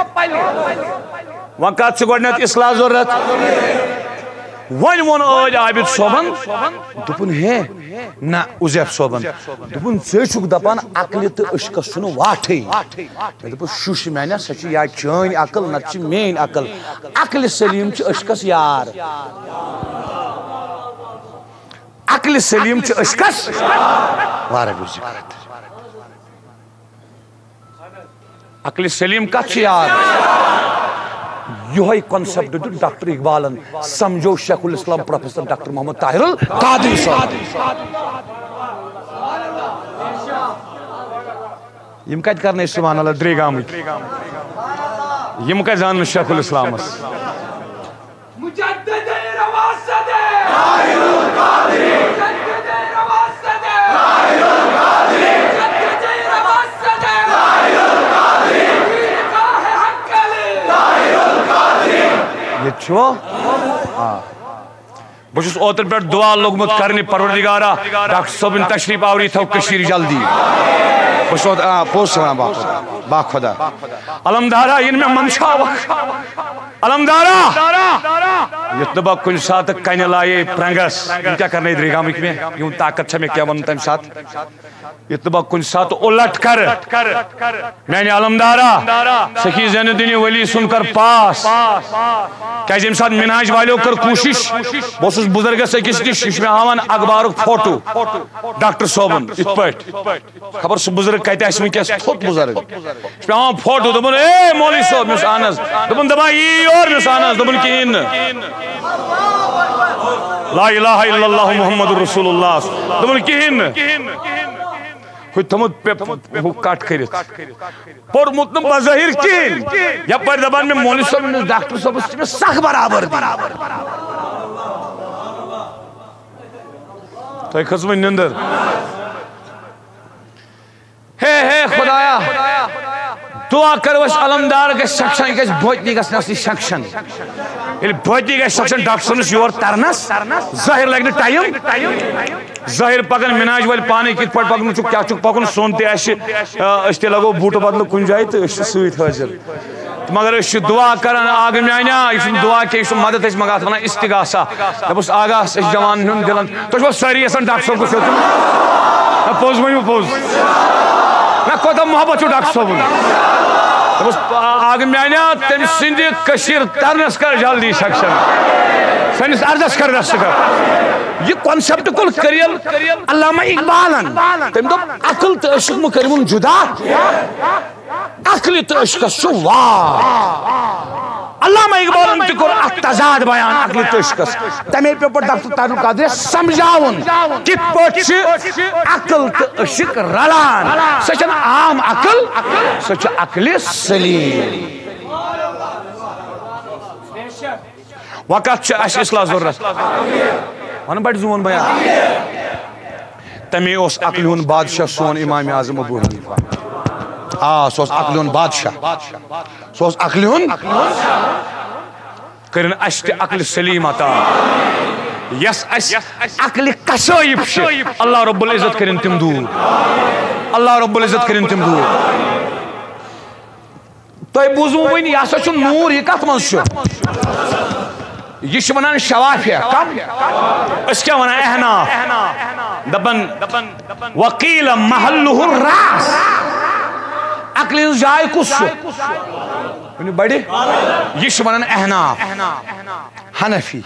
وۄنۍ کتھ چھِ گۄڈٕنٮ۪تھ اصلاح ضروٗرت؟ وۄنۍ ووٚن عٲدۍ عابد صٲبن، دوٚپُن، ہے، نہ، عزیف صٲبن، دوٚپُن، ژٕ چھُکھ دپان عقلہِ تہٕ عشقس چھُنہٕ واٹھٕے۔ مےٚ دوٚپُس، شُش میانہ، سۄ چھِ یا چٲنۍ عقل، نتہٕ چھِ میٲنۍ عقل۔ عقلِ سلیم چھِ عشقس یار۔ عقلِ سلیم چھِ عشقس۔ واریاہ گوٚو ذکر۔ عقل سلیم کتھ چھُ یار؟ یہے کانسیپٹ دیُت ڈاکٹر اقبالن، سمجھو شیخ الاسلام پروفیسر ڈاکٹر محمد طاہر القادری صٲب۔ یِم کتہِ کرنٲے سبحان اللہ درے گامٕکۍ؟ یِم کتہِ زانن شیخ الاسلامس؟ مجدد رواسد، مجدد رواسد، مجدد رواسد، پیرگاہ حنکلی۔ ییٚتہِ چھُوا؟ آ۔ بہٕ چھُس اوترٕ پٮ۪ٹھ دُعا لوٚگمُت کرنہِ، پروردگارا، ڈاکٹر صٲبٕنۍ تشریف آوری تھاو کٔشیٖرِ جلدی۔ بہٕ چھُس اوترٕ، آ، پوٚز چھُ وَنان، با خۄدا، با خۄدا۔ علمدارا، یِن مےٚ منٛدچھاوکھ۔ علمدارا، یُتھ نہٕ بہٕ کُنہِ ساتہٕ کنہِ لایے پرنگس، یِم کیٛاہ کرنٲے درے گامٕکۍ مےٚ؟ یِہُنٛد طاقت چھا مےٚ کیٛاہ وَنُن تَمہِ ساتہٕ؟ یُتھ نہٕ بہٕ کُنہِ ساتہٕ اُلٹ کرٕ، میانہِ علمدارا، سخی زین الدین ولی سُنٛد کر پاس۔ کیازِ ییٚمہِ ساتہٕ منہاج والیو کٔر کوٗشِش، بہٕ اوسُس بُزرگس أکِس نِش، یہِ چھُ مےٚ ہاوان اخبارُک فوٹو، ڈاکٹر صٲبُن، یِتھ پٲٹھۍ۔ خبر سُہ بُزرگ کتہِ آسہِ وٕنکیٚس، تھوٚد بُزرگ۔ چھُ پٮ۪وان فوٹو، دوٚپُن، "اے مولوی صٲب"، مےٚ اوس اہن حظ۔ دوٚپُن، "دَپان یی یور"، مےٚ اوس اہن حظ۔ دوٚپُن، "کِہیٖنۍ نہٕ۔ لا الہ الا اللہ محمد رسول اللہ"۔ دوٚپُن، "کِہیٖنۍ نہٕ"۔ ہُہ تھوٚمُت پے-، ہُہ کٹ کٔرِتھ۔ پوٚرمُت نہٕ بظٲہِر کِہیٖنۍ۔ یپٲرۍ دَپان مےٚ مولوی صٲب، أمِس ڈاکٹر صٲبَس چھِ مےٚ سخ برابردی۔ تۄہہِ کھٔژ وۄنۍ نِندٕر؟ ہے ہے خدایا، دعا کرو أسۍ علمدار گژھِ سیکشن، یہِ گژھِ بوتنی گژھنس نِش سیکشن۔ ییٚلہِ بوتنی گژھِ سیکشن ڈاکٹر صٲبنس یور ترنس، ظٲہر لگہِ نہٕ ٹایم۔ ظٲہر پکن مناج وٲلۍ پانے کِتھ پٲٹھۍ پکُن چھُ، کیٛاہ چھُکھ پکُن، سون تہِ آسہِ، آ، أسۍ تہِ لگو بوٗٹہٕ بدلہٕ کُنہِ جایہِ تہٕ أسۍ چھِ سۭتۍ حٲضِر۔ مگر أسۍ چھِ دُعا کران، آغا میانیا، یہِ چھُنہٕ دُعا کینٛہہ، یہِ چھُ مدد أسۍ منٛگان، اَتھ وَنان استغاثہ۔ مےٚ دوٚپُس، آغا، أسۍ چھِ جوانن ہُنٛد دِلن، تُہۍ چھِوا سٲری یژھان ڈاکٹر صٲب گوٚژھ یوٚتُن؟ نہ، پوٚز ؤنِو، پوٚز۔ نہ، کوٗتاہ محبت چھُ ڈاکٹر صٲبُن۔ مےٚ دوٚپُس، آغا میانیا، تٔمۍ سٕنٛدِ کٔشیٖرِ ترنس کر جلدی سیکشن، سٲنِس عرضس کر رس کر۔ یہِ کانسیپٹ کُل کٔرِل علامہ اقبالن۔ تٔمۍ دوٚپ، عقل تہٕ عشق مہ کٔرِوُن جدا۔ عقلِ تہٕ عشقس چھُ وار۔ علامہ اقبالن تہِ کوٚر اتھ تضاد بیان عقلِ تہٕ عشقس۔ تمے پیوٚو پتہٕ ڈاکٹر طاہر القادریس سمجھاوُن کِتھ پٲٹھۍ چھِ عقل تہٕ عشق رلان۔ سۄ چھنہٕ عام عقل، سۄ چھِ عقلِ سلیم۔ وۄنۍ کتھ چھِ اسہِ اصلاح ضرورت؟ ون بڑِ زون بیان۔ تمے اوس عقلہِ ہُنٛد بادشاہ سون امام اعظم ابو حنیفہ۔ آ، سُہ اوس عقلہِ ہُنٛد بادشاہ۔ سُہ اوس عقلہِ ہُنٛد۔ کٔرِن اسہِ تہِ عقلِ سلیم عطا۔ یس اسہِ عقلِ کسٲیِب چھِ، اللہ رب العزت کٔرِن تِم دوٗر۔ اللہ رب العزت کٔرِن تِم دوٗر۔ تۄہہِ بوٗزوٕ وۄنۍ، یہِ ہسا چھُ نوٗر، یہِ کتھ منٛز چھُ؟ یہِ چھِ ونان شوافیہ۔ کم؟ أسۍ کیٛاہ ونان؟ احناف۔ دپان، وقیل محلہ الراس۔ عقلہِ ہٕنٛز جاے کُس چھُ؟ ؤنِو بڑِ۔ یہِ چھِ ونان احناف، حنفی۔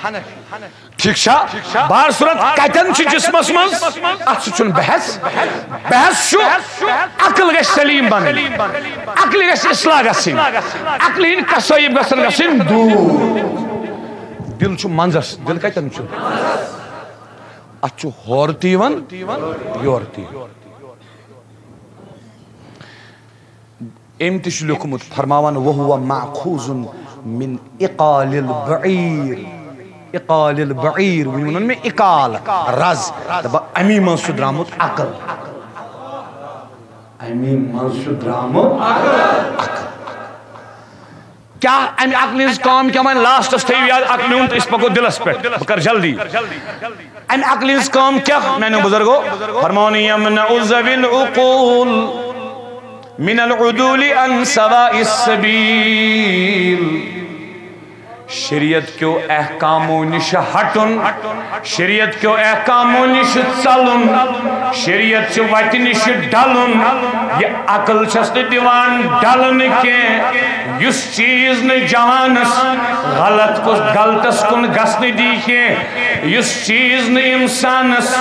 ٹھیک چھا؟ بہر صورت کتٮ۪ن چھُ جسمس منٛز؟ اتھ سۭتۍ چھُنہٕ بحث۔ بحث چھُ عقل گژھِ سلیم بنٕنۍ، عقلہِ گژھِ اصلاح گژھٕنۍ، عقلہِ ہٕنٛدۍ کسٲیِب گژھن گژھٕنۍ دوٗر۔ دِل چھُ منٛزس، دِل کتٮ۪ن چھُ؟ اتھ چھُ ہورٕ تہِ یِوان، یورٕ تہِ یِوان۔ أمۍ تہِ چھُ لیوٚکھمُت، فرماوان، "وَهُوَ مَأْخُوذٌ مِنْ إِقَالِ الْبَعِيرِ"۔ اِقال البعیر، وۄنۍ ووٚنُن مےٚ اِقال، رز، دَپان اَمی منٛز چھُ درٛامُت عقل۔ اَمی منٛز چھُ درٛامُت عقل۔ کیٛاہ اَمہِ عقلہِ ہٕنٛز کٲم کیٛاہ؟ وۄنۍ لاسٹَس تھٲیِو یاد، عقلہِ ہُنٛد، تہٕ أسۍ پَکو دِلَس پٮ۪ٹھ، بہٕ کَرٕ جلدی۔ اَمہِ عقلہِ ہٕنٛز کٲم کیٛاہ؟ میٛانیو بُزرگو، فرماوُن، یمنع ذوی العقول من العدول عن سواء السبیل۔ شریعت کیو احکامو نِش ہٹُن، شریعت کیو احکامو نِش ژلُن، شریعت چہِ وتہِ نِش ڈلُن، یہِ عقل چھس نہٕ دِوان ڈلنہٕ کینٛہہ۔ یُس چیز نہٕ جوانس غلط کُس، غلطس کُن گژھنہٕ دی کینٛہہ، یُس چیز نہٕ انسانس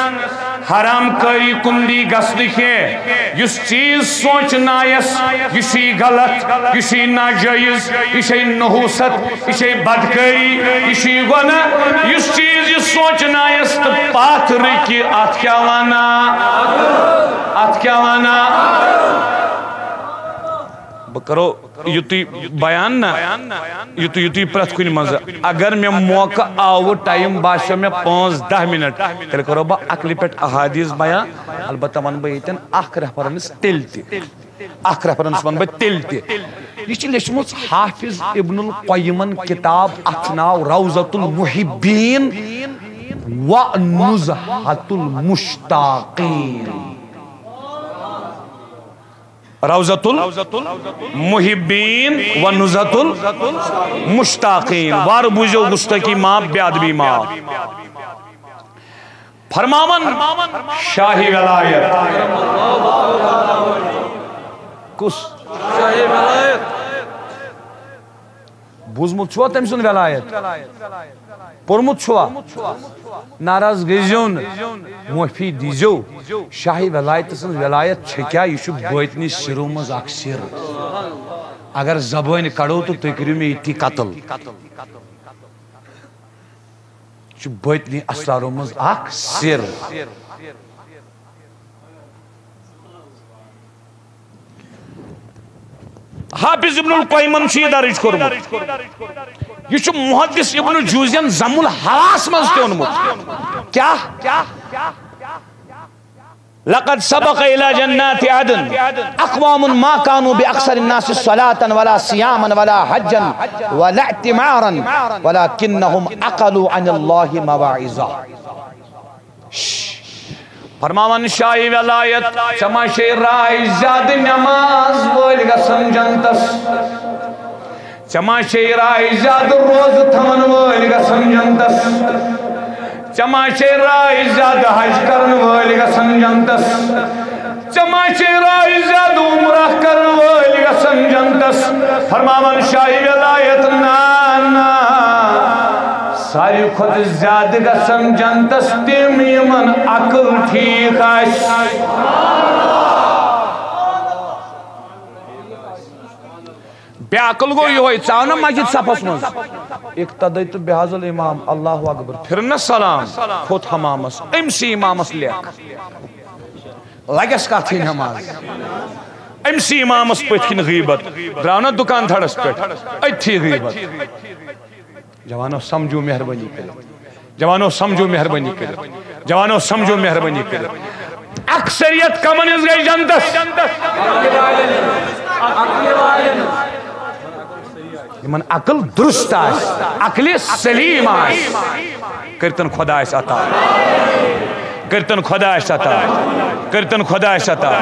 حرام کٲری کُن دی گژھنہٕ کینٛہہ۔ یُس چیٖز سونٛچنایس، یہِ چھُے غلط، یہِ چھُے ناجٲیز، یہِ چھے نحوست، یہِ چھے بدکٲری، یہِ چھُے گۄناہ۔ یُس چیٖز یہِ سونٛچنایس تہٕ پتھ رُکہِ، اتھ کیٛاہ ونان؟ اتھ کیٛاہ ونان؟ بہٕ کرو یُتُے بیان نہ، یُتُے یُتُے پرٛٮ۪تھ کُنہِ منٛز۔ اگر مےٚ موقعہٕ آو، ٹایم باسیو مےٚ پانٛژھ دَہ منٹ، تیٚلہِ کرو بہٕ عقلہِ پٮ۪ٹھ احادیث بیان۔ البتہ ونہٕ بہٕ ییٚتٮ۪ن اکھ ریفرنس تیٚلہِ تہِ، اکھ ریفرنس ونہٕ بہٕ تیٚلہِ تہِ۔ یہِ چھِ لیچھمٕژ حافظ ابن القیمن کتاب، اتھ ناو روضۃ المحبین و نزہۃ المشتاقین۔ روضۃ المحبین و نزہۃ المشتاقین۔ وار بوٗزِو گستاخی معاف، بے ادبی معاف۔ فرماون شاہی ولایت۔ کُس؟ بوٗزمُت چھُوا تٔمۍ سُنٛد ولایت؟ پوٚرمُت چھُوا؟ ناراض گٔژھۍزیو نہٕ، معٲفی دیٖزیو۔ شاہی ولایتہٕ سٕنٛز ولایت چھےٚ کیٛاہ؟ یہِ چھُ بٲطنی سِرو منٛز اکھ سِر۔ اگر زبٲنۍ کڑو تہٕ تُہۍ کٔرِو مےٚ ییٚتی قتل۔ یہِ چھُ بٲطنی اسرارو منٛز اکھ سِر۔ حافظ ابن القیمن چھُ یہِ درج کوٚرمُت۔ یہِ چھُ محدث ابن جوزین ذم الحواس منٛز تہِ اوٚنمُت۔ کیٛاہ؟ لقد سبق الى جنات عدن اقوام ما كانوا باكثر الناس صلاة ولا صياما ولا حجا ولا اعتمارا ولكنهم عقلوا عن الله مواعظا۔ فرماوان شاہی ولایت، ژےٚ ما چھے راے زیادٕ نماز وٲلۍ گژھن جنتس؟ ژےٚ ما چھے راے زیادٕ روزٕ تھاون وٲلۍ گژھن جنتس؟ ژےٚ ما چھے راے زیادٕ حج کرن وٲلۍ گژھن جنتس؟ ژےٚ ما چھے راے زیادٕ عمرہ کرن وٲلۍ گژھن جنتس؟ فرماوان شاہی ولایت، نا، نا۔ ساروی کھۄتہٕ زیادٕ گژھن جنتس تِم، یِمن عقل ٹھیٖک آسہِ۔ بے عقل گوٚو یِہوٚے، ژاو نہ مسجد صفس منٛز۔ اقتدیت بہذا الامام، اللہ اکبر، پھِر نہ سلام، کھوٚت حمامس، أمۍ سٕے امامس لیکھ۔ لگس کتھ ہٕنٛدۍ نماز۔ أمۍ سٕے امامس پٔتھۍ کِنۍ غیبت، درٛاو نہ دُکان تھڑس پٮ۪ٹھ، أتھی غیبت۔ جوانو سمجھو مہربٲنی کٔرِتھ۔ جوانو سمجھو مہربٲنی کٔرِتھ۔ جوانو سمجھو مہربٲنی کٔرِتھ۔ اکثریت کمن ہٕنٛز گٔے جنتس؟ یِمن عقل درست آسہِ، عقلِ سلیم آسہِ، کٔرتن خدایس عطا۔ کٔرتن خدایس عطا۔ کٔرتن خدایس عطا۔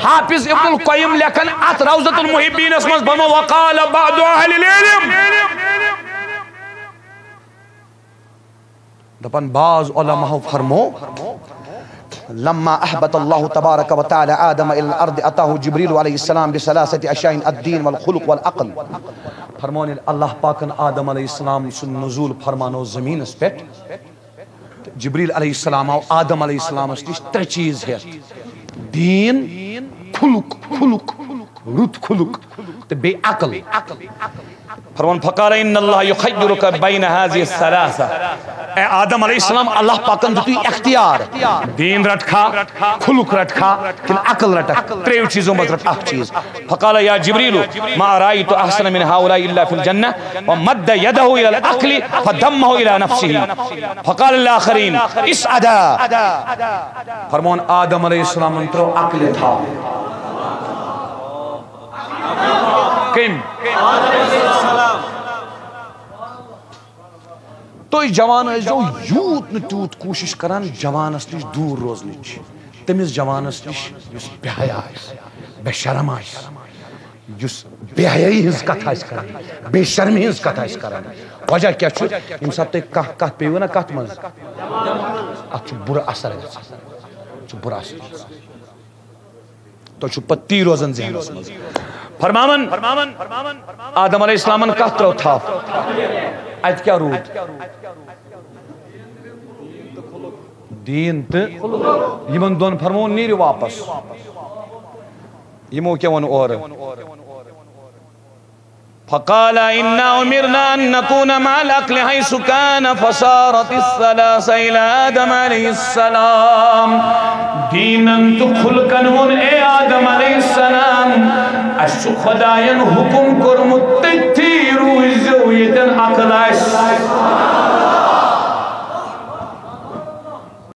حافظ ابن القیم لیکھن اتھ روضۃ المحبینس منٛز، فرمو، وقال بعض اہل العلم۔ دپان بعض علماء فرمو، لما احبط الله تبارك وتعالى آدم إلى الأرض أتاه جبريل عليه السلام بثلاثة أشياء، الدين والخلق والعقل۔ فرمون، ییٚلہِ اللہ پاکن آدم علیہ السلام سُنٛد نزول فرمانو زمینس پٮ۪ٹھ، تہٕ جبریل علیہ السلام آو آدم علیہ السلامس نِش ترٛےٚ چیٖز ہٮ۪تھ۔ دیٖن، خلق، خلق، رُت خلق، تہٕ بیٚیہِ عقل۔ فرمون، فقال ان اللہ یخیرک بین هذه الثلاثہ۔ اے آدم علیہ السلام، اللہ پاکن دیُتُے اختیار، دیٖن رٹکھا، خلق رٹکھا، کِنہٕ عقل رٹکھ؟ ترٛیٚیو چیٖزو منٛز رٹ اکھ چیٖز۔ فقال یا جبریل ما رأیت احسن من هؤلاء الا فی الجنہ، ومد یدہ الی العقل فضمہ الی نفسہ۔ فقال الاخرین اصعدا۔ فرمون، آدم علیہ السلامن ترٛٲو عقلہِ تھپھ۔ کٔمۍ؟ تُہۍ جوان ٲسۍزیو یوٗت نہٕ تیوٗت کوٗشِش کران جوانس نِش دوٗر روزنٕچ، تٔمِس جوانس نِش یُس بے حیا آسہِ، بے شرم آسہِ، یُس بے حیٲیی ہٕنٛز کتھ آسہِ کران، بے شرمی ہٕنٛز کتھ آسہِ کران۔ وجہ کیٛاہ چھُ؟ ییٚمہِ ساتہٕ تۄہہِ کانٛہہ کتھ پیٚیِوٕ نا کتھ منٛز، اتھ چھُ بُرٕ اثر گژھان، چھُ بُرٕ اثر گژھان۔ تۄہہِ چھُ پتہٕ تی روزان ذہنس منٛز۔ فرماوان، آدم علیہ السلامن کتھ ترٲو تھپھ؟ اتہِ کیٛاہ روٗد؟ دین تہٕ یِمن دۄن فرمووُن، نیٖرِو واپس۔ یِمو کیٛاہ ووٚن اورٕ؟ فقال إنا أمرنا أن نكون مع الأكل حيث كان فصارت الثلاثة إلى آدم عليه السلام۔ دینن تہٕ خلقن ووٚن، اے آدم علیہ السلام، اسہِ چھُ خداین حکم کوٚرمُت، تٔتھی روٗزِو ییٚتٮ۪ن عقل آسہِ۔